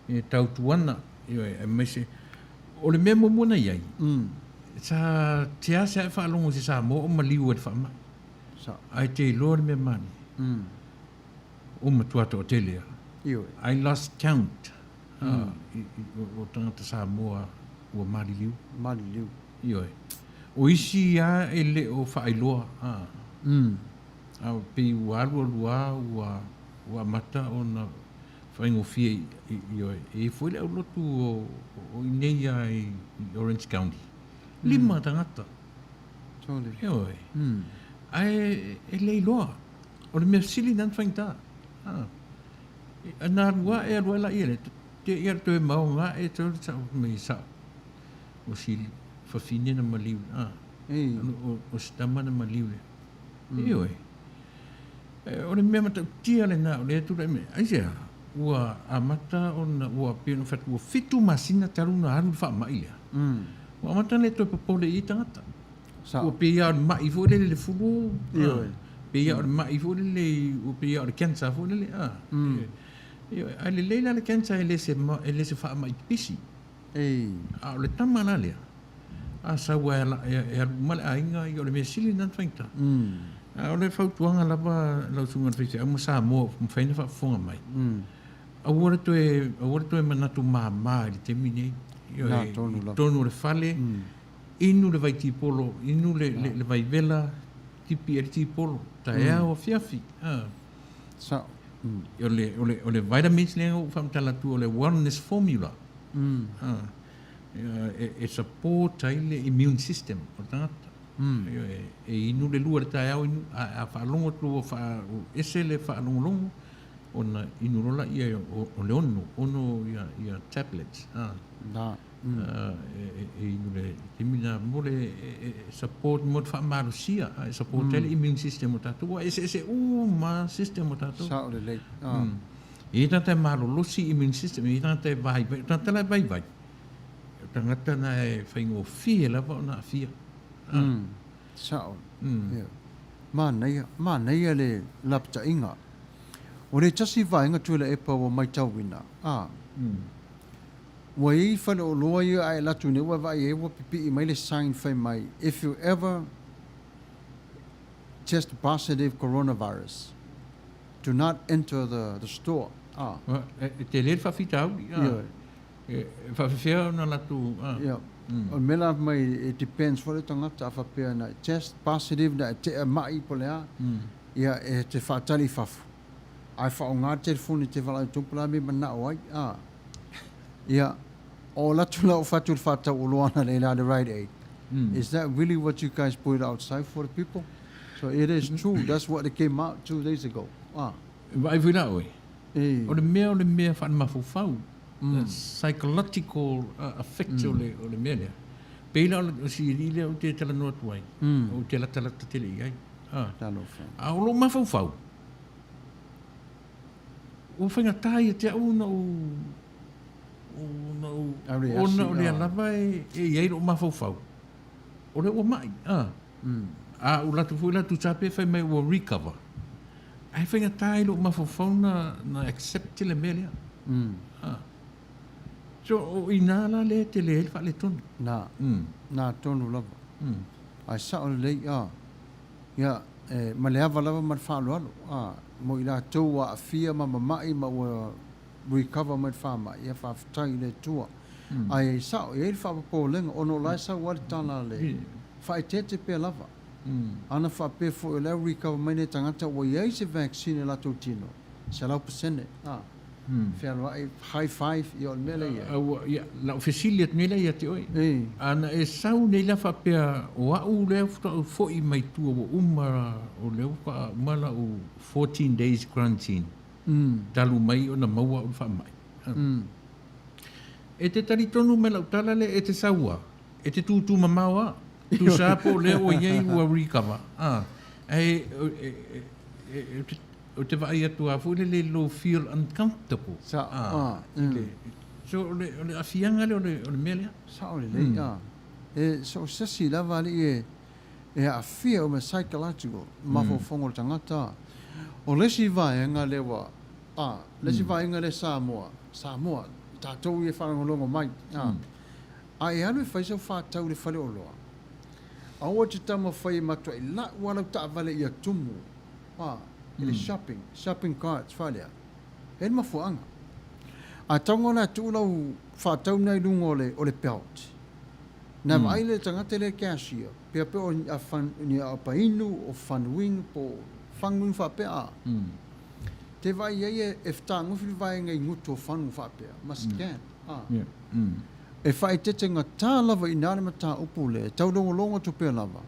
E tautuana, ioe, aemaise o le mea muamua na i ai, sa seasea e faalogo i se Samoa o maliu ai i le faamai. Ae te iloa le mea malie. Ua matua toatele lava. Ioe. I lost count o tagata Samoa ua maliliu. Maliliu. Ioe. O isi lava e le o faailoa. A pei ua alu alu lava ua ua amata ona faigofie ioe. E i ai foi le aulotu o i inei lava i Orange County, 5 tagata. Ioe. Ae e le iloa. O le mea sili lena na faigata. Na alu ae alu ae laia lea, te i a toe maoga ae toe sa mai sa o si fafine na maliu a. O si tama na maliu lea. Ioe. O le mea matautia lena o lea e tulai mai. Aisea? Ua amata ona ua pei ona fai atu ua 7 masina talu ona alu le faamai lea. Ua amata ona le toe popole i ai tagata. Ua pei lava o le mai foi lele i le fulu, Ioe. Pei lava o le mai foi lele, ua pei lava o le cancer foi lele, a. Ioe. Ae lelei la le cancer e le se, e le se faamai pipisi. A o le tama la lea, a sau lava e alu uma le aiga, ia o le mea sili lena na faigata. A o le fautuaga lava lau Susuga i le Faifeau ma Samoa ua mafai ona faafofoga mai, aua le toe, aua le toe manatu mama i le taimi nei. Ioe, i totonu o le fale, Inu le vai tipolo, inu le, le, le vai vela, tipi ai le tipolo, taeao afiafi. Ah. Sao. O le, o le, o le vitamins lea ua ou faamatala atu, o le wellness formula. Ah. E, e support ai le immune system o le tagata. E, e inu le lua i le taeao, inu, a, a faalogo atu ua faa, ese le faalogologo, ona inu loa laia o, o le ono, ono ia, ia tablets. Ah. Na. E inu le taimi lena mo le support mo le faamalosia e support ai le immune system o tatou aua e eseese uma system o tatou. Sao lelei. E i ai tagata e malolosi immune system, e i ai tagata e vaivai. O tagata la e vaivai, o tagata na e faigofie lava ona aafia. Sao. Manaia, manaia le lapataiga. O le tasi vaega Tuilaepa ua maitauina, a. Ua i ai faleoloa ia ae alu atu nei ua vaai ai ua pipii mai le sign fai mai if you ever test positive coronavirus do not enter the the store ah. E tele le faafitauli ah. E faafefea ona latou ah. Ia. O le mea la fai mai it depends foi le tagata a faapea na test positive na e tea mai po o le a ia e te faatali i fafo ae faaaoga le telefoni e te valaau i totonu po o le a le mea e manao ai ah. Ia, o alu atu la o fatu i le faatauoloa ana le la le Rite Aid. Is that really what you guys put outside for the people? So it is true, that's what it came out 2 days ago. Ah. E vaai foi la oe, o le mea o le mea faalemafaufau, the psychological effect o le, o le mea lea. Pei la o si alii lea ou te talanoa atu ai, ou te latalata tele i ai. Ah. Talofa. A o lou mafaufau, Ua faigata ia te au ona ou, ona ou, ona o lea lava e, e i ai lou mafaufau, o lea ua mai, a. A ou alu atu foi la tusa pe fai mai ua recover, ae faigata i lou mafaufau na, na accept le mea lea. A. So, o i ina la lea e tele ai le faaletonu. Na, na tonu lava. Ae sao lelei, a. Ia, e, ma le ava lava ma le faaaloalo, a, mo i latou ua aafia ma mama'i ma ua recover mai le faamai, ia faafetai i le Atua. Ae sao, e i ai le faapopolega, ona o la e sau lava le tala a le faaeteete pea lava. Ana faapea foi o la e recover mai nei tagata ua i ai se vaccine i latou tino. 100%, a. Fealuai, high five, ia o le mea lea e i ai. A ua, ia, na ou fesili atu nei la ia te oe. A na e sau nei la faapea o au lea faatoa ou foi mai tua ua uma, o lea ua faatoa uma lau 14 days quarantine talu mai ona maua au i le faamai. E te talitonu mai lau tala lea e te sau a, e te tūtū mamao a, tusa a po o lea ua i ai ua recover, a, ae e, e, Ou te vaai atu lava foi lele i lou feel uncomfortable. Sa, ah, i le, so o le, o le aafiaga lea o le, o le mea lea. Sao lelei, ah. E so o se isi lava alii e, e aafia uma psychological, mafaufauga o le tagata. O le isi vaega lea ua, ah, le isi vaega lea Samoa, Samoa, tatou ia e faalogologo mai, ah. A e alu e fai sau faatau i le faleoloa, aua e te taumafai e matuai lau lava lau taavale ia tumu, a, i le shopping, shopping carts faalea, e i ai le mafuaaga. A tago la e tuu lau faatau lena i luga o le, o le belt, na vaai lea i le tagata lea e cashier, pea pe o ni fan, ni aapa inu, o fanuinu po o faguinu faapea a. Te vaai i ai e, e fetagofi le vaega i gutu o fagu faapea, ma scan, a. E faaeteete gata lava i ina le mataupu lea, e taulogologo atu pea lava,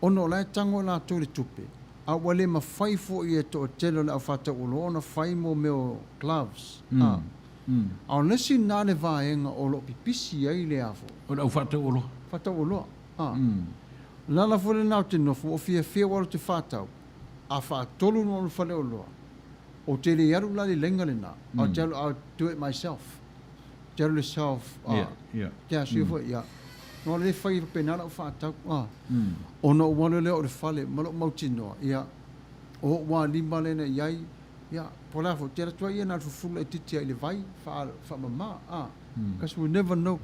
ona o la e tago e latou i le tupe, a ua le mafai foi e toatele o le aufaatauoloa ona fai mo mea o gloves, a. A o le isi lena le vaega o lo o pipisi ai le a foi. O le aufaatauoloa. Faatauoloa, a. O le ala foi lena ou te nofo, ua ou fiafia ua alu te faatau, a faatolu ona ou alu i le faleoloa, ou te le alu la i le laina lena, ae ou te alu, I'll do it myself. Ou te alu i le self, a, cashier foi, ia. No le fai faapena lau faatau, a. Ona ou alu lea o le fale ma lou mautinoa, ia, o ou lava lima lea na i ai, ia, po o le a foi, ou te alu atu ai ia na o le fufulu laitiiti lava i le vai, faamama, a. Because we never know.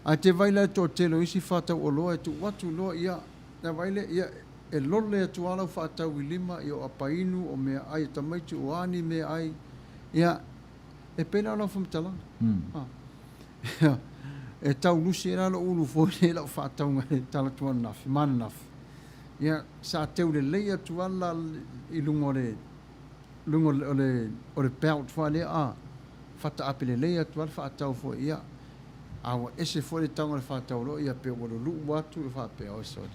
Ae te vaai la i le toatele o isi faatau oloa e tuu atu loa, ia, na vaai lea, ia, e lole atu lava lau faatau i lima, ia, o apainu, o meaai a tamaiti, o a ni meaai, ia, E pei la o lau faamatalaga. Ah. E tau lusi ai la lou ulu foi nei lau faatauga i le tala atu ananafi, ma ananafi. Ia, sa teu lelei atu lava la i luga o le luga o le o le belt foi lea a fataape lelei atu lava le faatau foi ia. A ua ese foi le tauga o le faatau loa ia pe ua luluu atu e faapea oi sole.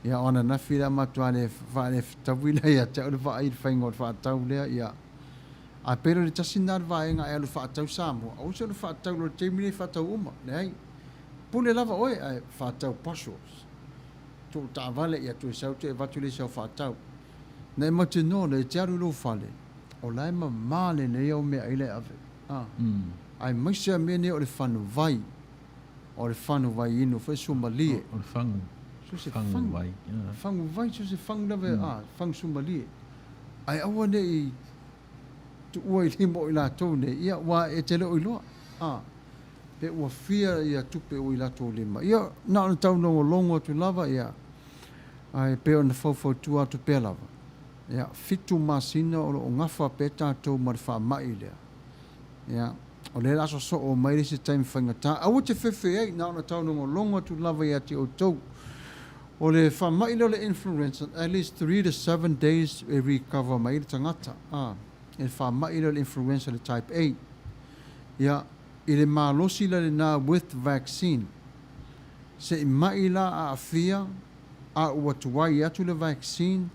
Ia o ananafi la matua le faalefetaui la ia te au le vaai i le faiga o le faatau lea ia. A pei o le tasi lena o le vaega e alu faatau Samoa, aua se alu faatau loa i le taimi lenei faatau uma, leai. Pule lava oe ae faatau parcels. Tuu taavale ia toe sau toe avatu le isi au faatau. Na e mautinoa lea e te alu i lou fale, o la e mama lenei au meaai la e ave. A. Aemaise a mea nei o le fanuvai, o le fanuvai inu foi suamalie. O le fagu. So se fagu. Vai. Fagu vai, so se fagu lava, a, fagu suamalie. Ae aua ne i tuua i lima o i latou nei, ia, ua e te le o iloa, a, pe ua fia ia tupe ua i latou lima. Ia, na ona taulogologo atu lava, ia, ae pei ona faufautua atu pea lava, ia, fitu masina o lo o gafa pea tatou ma le faamai lea. Ia, o lea o le a sosoo mai le isi taimi faigata. Aua te fefe ai, na ona taulogologo atu lava ia te outou. O le faamai lea o le influenza, at least 3 to 7 days e recover mai ai le tagata, a, i le faamai lea o le influenza le type A. Ia, i le malosi la lena with vaccine, se i mai la aafia a ua tuai atu le vaccine,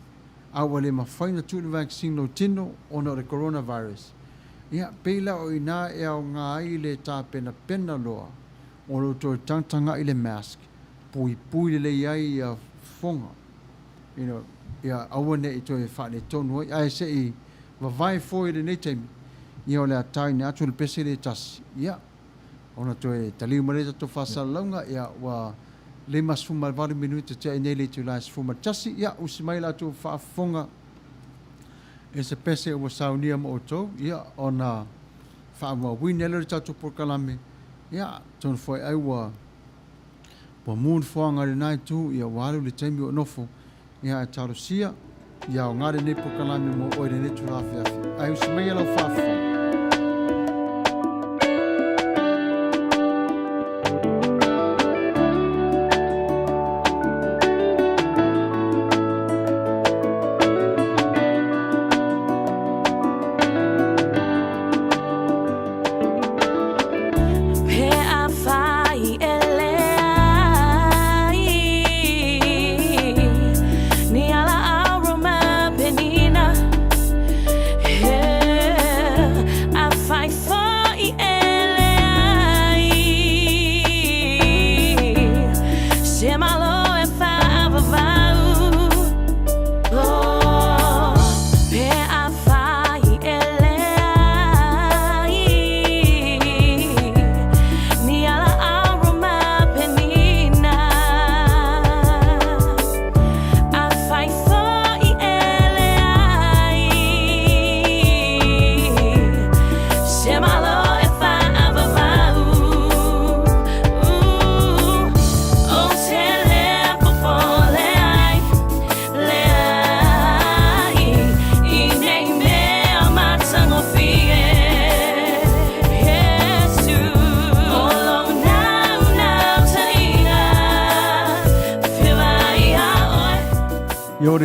a ua le mafai ona tuu le vaccine lou tino ona o le coronavirus. Ia, pei la o i ina e aoga ai le tapenapena loa o lou toe tagatagai i le mask, puipui lelei ai ia fofoga, you know, ia aua ne i toe faaletonu ai, ae se i vavae foi i lenei taimi, ia o le a taina atu le pese lea e tasi, ia, ona toe taliu mai lea i tatou faasalalauga, ia, ua 58 minute tea nei le itula e 11, ia, usi mai la outou faafofoga i se pese ua saunia ma outou, ia, ona faaauauina lea o le tatou polokalame, ia, atonu foi ai ua Ua mu le foaga i lena itu, ia ua alu le taimi o nofo, ia ae talosia, ia aoga lenei polokalame mo oe i lenei itula afiafi. Ae usi maia lau faafofoga.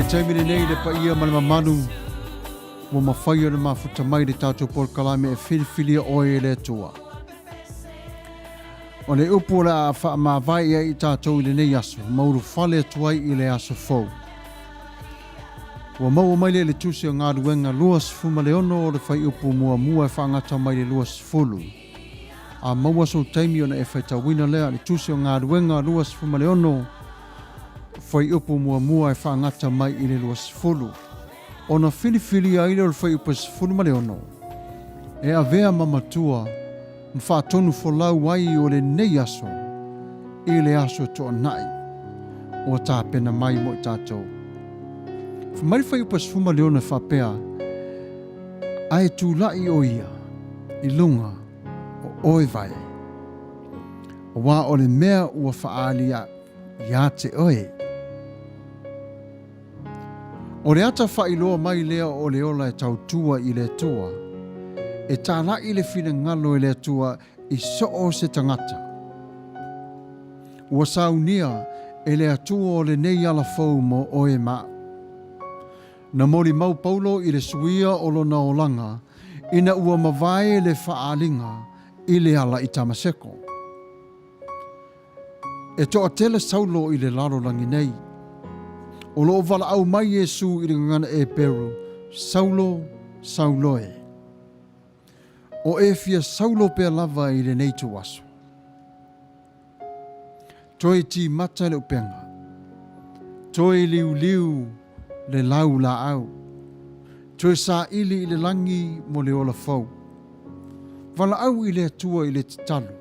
le taimi lenei le paia ma le mamalu ua mafai ona mafuta mai le tatou polokalame e filifilia oe e le Atua. O le upu o le a faamavae i ai i tatou i lenei aso, ma ulufale atu ai i le aso fou. Ua maua mai lea i le Tusi o Galuega 26 o le Fuaiupu muamua e faagata mai le 20. A maua sou taimi ona e faitauina lea, le Tusi o Galuega 26, Fuaiupu muamua e faagata mai i le 20. Ona filifilia ai lea o le Fuaiupu 16, e avea ma matua ma faatonu folau ai o lenei aso i le aso toanai ua tapena mai mo i tatou. Fai mai le Fuaiupu 16 e faapea, Ae tulai ʻo ia i luga o oe vae, auā o le mea ua faaali iā te oe. O le ata faailoa mai lea o le ola e tautua i le Atua, e tālaʻi le finagalo e le Atua i so o se tagata. Ua saunia e le Atua o lenei ala fou mo oe ma aʻu. Na molimau Paulo i le suia o lona olaga ina ua mavae le faaaliga i le ala i Tamaseko. E toatele Saulo i le lalolagi nei. O lo o valaau mai Iesū i le gagana Eperu, Saulo, Saulo e. O e fia Saulo pea lava i lenei ituaso. Toe timata le upega. Toe liuliu le lau laau. Toe saili i le lagi mo le ola fou. Valaau i le Atua i le tatalo.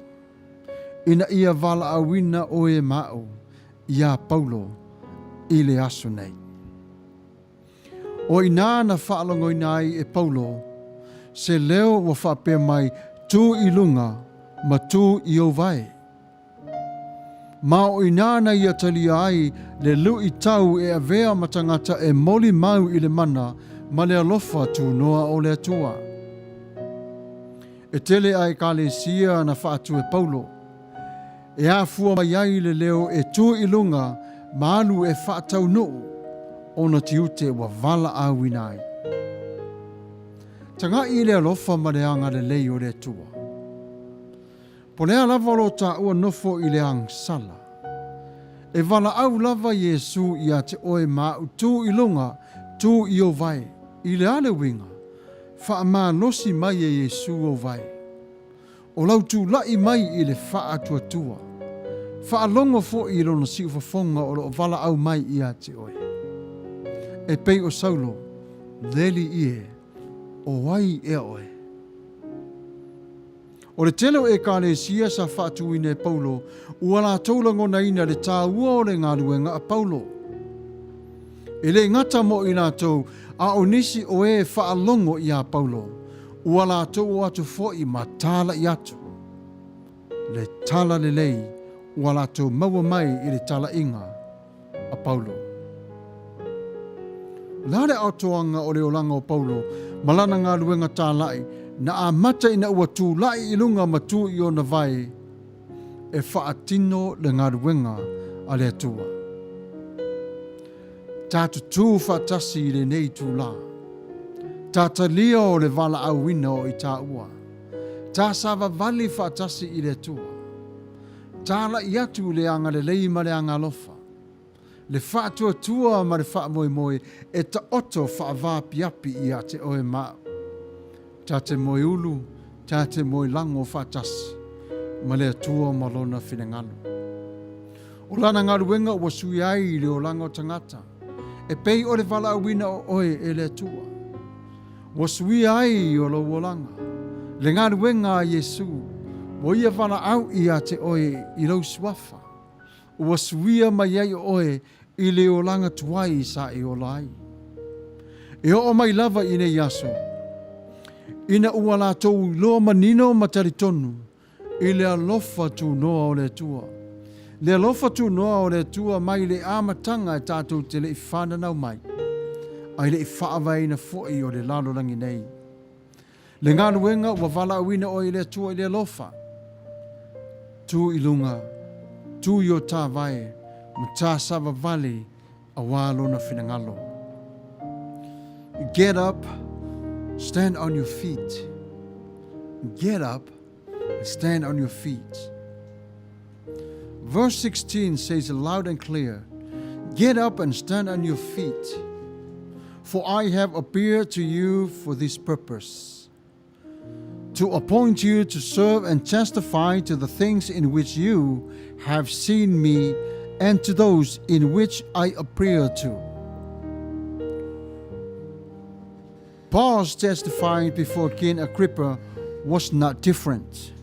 Ina ia valaauina oe ma aʻu iā Paulo i le aso nei. O inā na faalogoina ai e Paulo se leo ua faapea mai, Tū i luga ma tū i ou vae. Ma o inā na ia talia ai le luʻitau e avea ma tagata e molimau i le mana ma le alofa tunoa o le Atua. E tele a Ekalesia na faatu e Paulo, e afua mai ai le leo e tū i luga ma alu e faataunuu ona tiute ua valaauina ai. Tagaʻi i le alofa ma le agalelei o le Atua. Po le a lava lo taua nofo i le agasala, e valaau lava Iesū iā te oe ma aʻu tū i luga, tū i ou vae. I le a le uiga? Faamalosi mai e Iesū ou vae. O lau tulaʻi mai i le faatuatua. Faalogo foʻi i lona siufofoga o lo o valaau mai iā te oe. E pei o Saulo, leli ie, o ai ea oe? O le tele o Ekalesia sa faatuina e Paulo, ua latou lagonaina le tāua o le galuega a Paulo. E le gata mo i latou, a o nisi o e faalogo iā Paulo, ua latou o atu foʻi ma tālaʻi atu le tala lelei ua latou maua mai i le talaʻiga a Paulo. O le a le atoaga o le olaga o Paulo ma lana galuega tālaʻi na amata ina ua tulaʻi i luga ma tū i ona vae e faatino le galuega a le Atua. Tā tutū faatasi i lenei itulā. Tā talia o le valaauina o i tāua. Tā savavali faatasi i le Atua. Tālaʻi atu le agalelei ma le agalofa, le faatuatua ma le faamoemoe e taoto faavaapiapi iā te oe ma aʻu. Ta te moe ulu, ta te moe lago faatasi ma le Atua ma Lona finagalo. O Lana galuega ua sui ai i le olaga o tagata, e pei o le valaauina o oe e le Atua. Ua suia ai o lou olaga, le galuega a Iesū, ua ia valaau iā te oe i lou suafa. Ua suia mai ai o oe i le olaga tuai sa e ola ai. E oo mai lava i nei aso, ina ua latou iloa manino ma talitonu I le alofa tunoa o le Atua. Le alofa tunoa o le Atua mai le amataga e tatou te le i fananau mai, a i le i faavaeina foi o le lalolagi nei. Le galuega ua valaauina oe i le Atua i le alofa. Tu i luga, tu i o tāvae, ma tā savavali auā Lona finagalo. Get up, stand on your feet. Get up and stand on your feet. Verse 16 says loud and clear, Get up and stand on your feet, for I have appeared to you for this purpose, to appoint you to serve and testify to the things in which you have seen me and to those in which I appear to. Paul's testifying before King Agrippa was not different.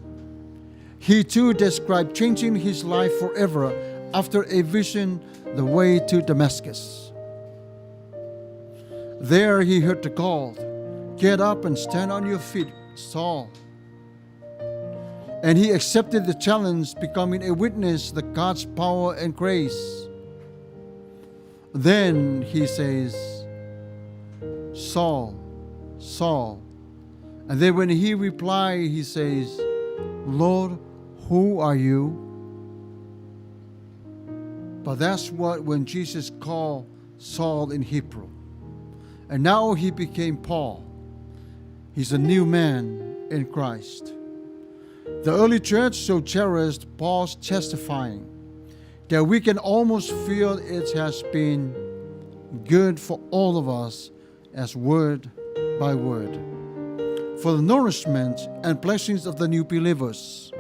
He too described changing his life forever after a vision the way to Damascus. There he heard the call, Get up and stand on your feet, Saul. And he accepted the challenge, becoming a witness to God's power and grace. Then he says, Saul, Saul. And then when he replied, he says, Lord, who are you? But that's what when Jesus called Saul in Hebrew. And now he became Paul. He's a new man in Christ. The early church so cherished Paul's testifying that we can almost feel it has been good for all of us as word by word, for the nourishment and blessings of the new believers,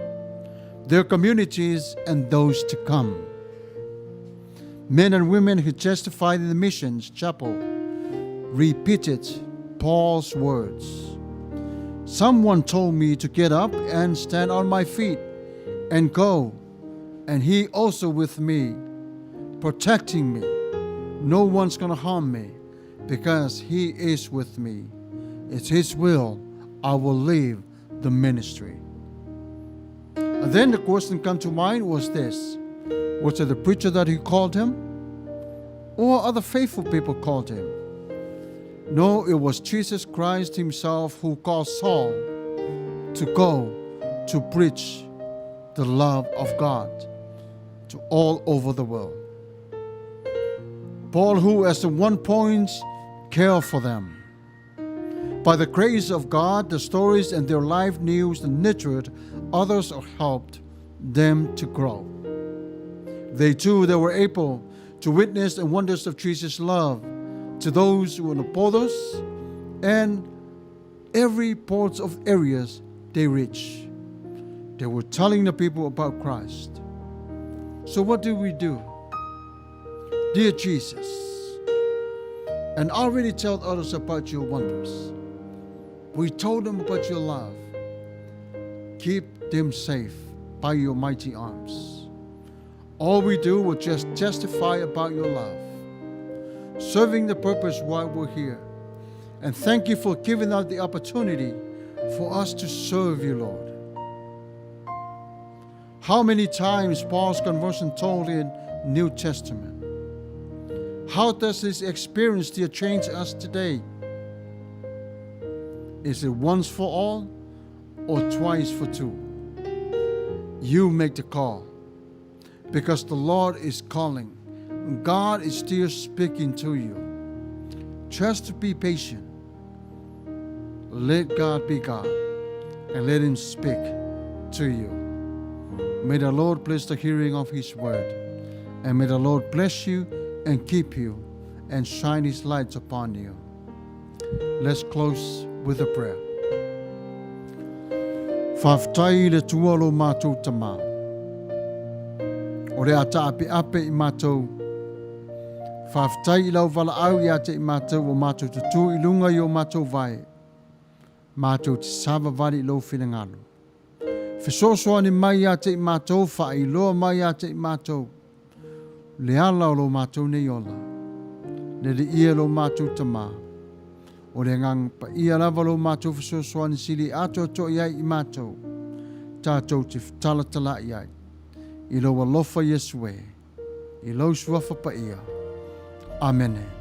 their communities, and those to come. Men and women who testified in the missions chapel repeated Paul's words. Someone told me to get up and stand on my feet and go, and he also with me, protecting me. No one's going to harm me because he is with me. It's his will. I will leave the ministry. And then the question come to mind was this. Was it the preacher that he called him? Or other faithful people called him? No, it was Jesus Christ himself who called Saul to go to preach the love of God to all over the world. Paul, who at one point cared for them. By the grace of God, the stories and their life news nurtured others or helped them to grow. They too, they were able to witness the wonders of Jesus' love to those who were in the borders and every parts of areas they reach. They were telling the people about Christ. So what do we do? Dear Jesus, and already tell others about your wonders. We told them about your love. Keep them safe by your mighty arms. All we do will just testify about your love, serving the purpose why we're here. And thank you for giving us the opportunity for us to serve you, Lord. How many times Paul's conversion told in New Testament? How does this experience still change us today? Is it once for all or twice for two? You make the call, because the Lord is calling. God is still speaking to you. Just be patient. Let God be God and let Him speak to you. May the Lord bless the hearing of His word, and may the Lord bless you and keep you and shine His lights upon you. Let's close with a prayer. Whawhetai le tua lo mātou tamā. O le ata ape ape i mātou. Whawhetai i lau wala au i ate i mātou o mātou tutu i lunga i o mātou vai. Mātou te sava wari i lau whirangalo. Fesoasoani mai ia te i mātou, whaailoa mai ia te i mātou. Le ala o lo mātou nei ola. Le le ia lo mātou tamā. O le ngang pa ia lava lo mātou fesoasoani sili atoatoa i ai i mātou. Tātou te talatala i ai. I lo alofa Iesu e. I lau suafa paia. Amene.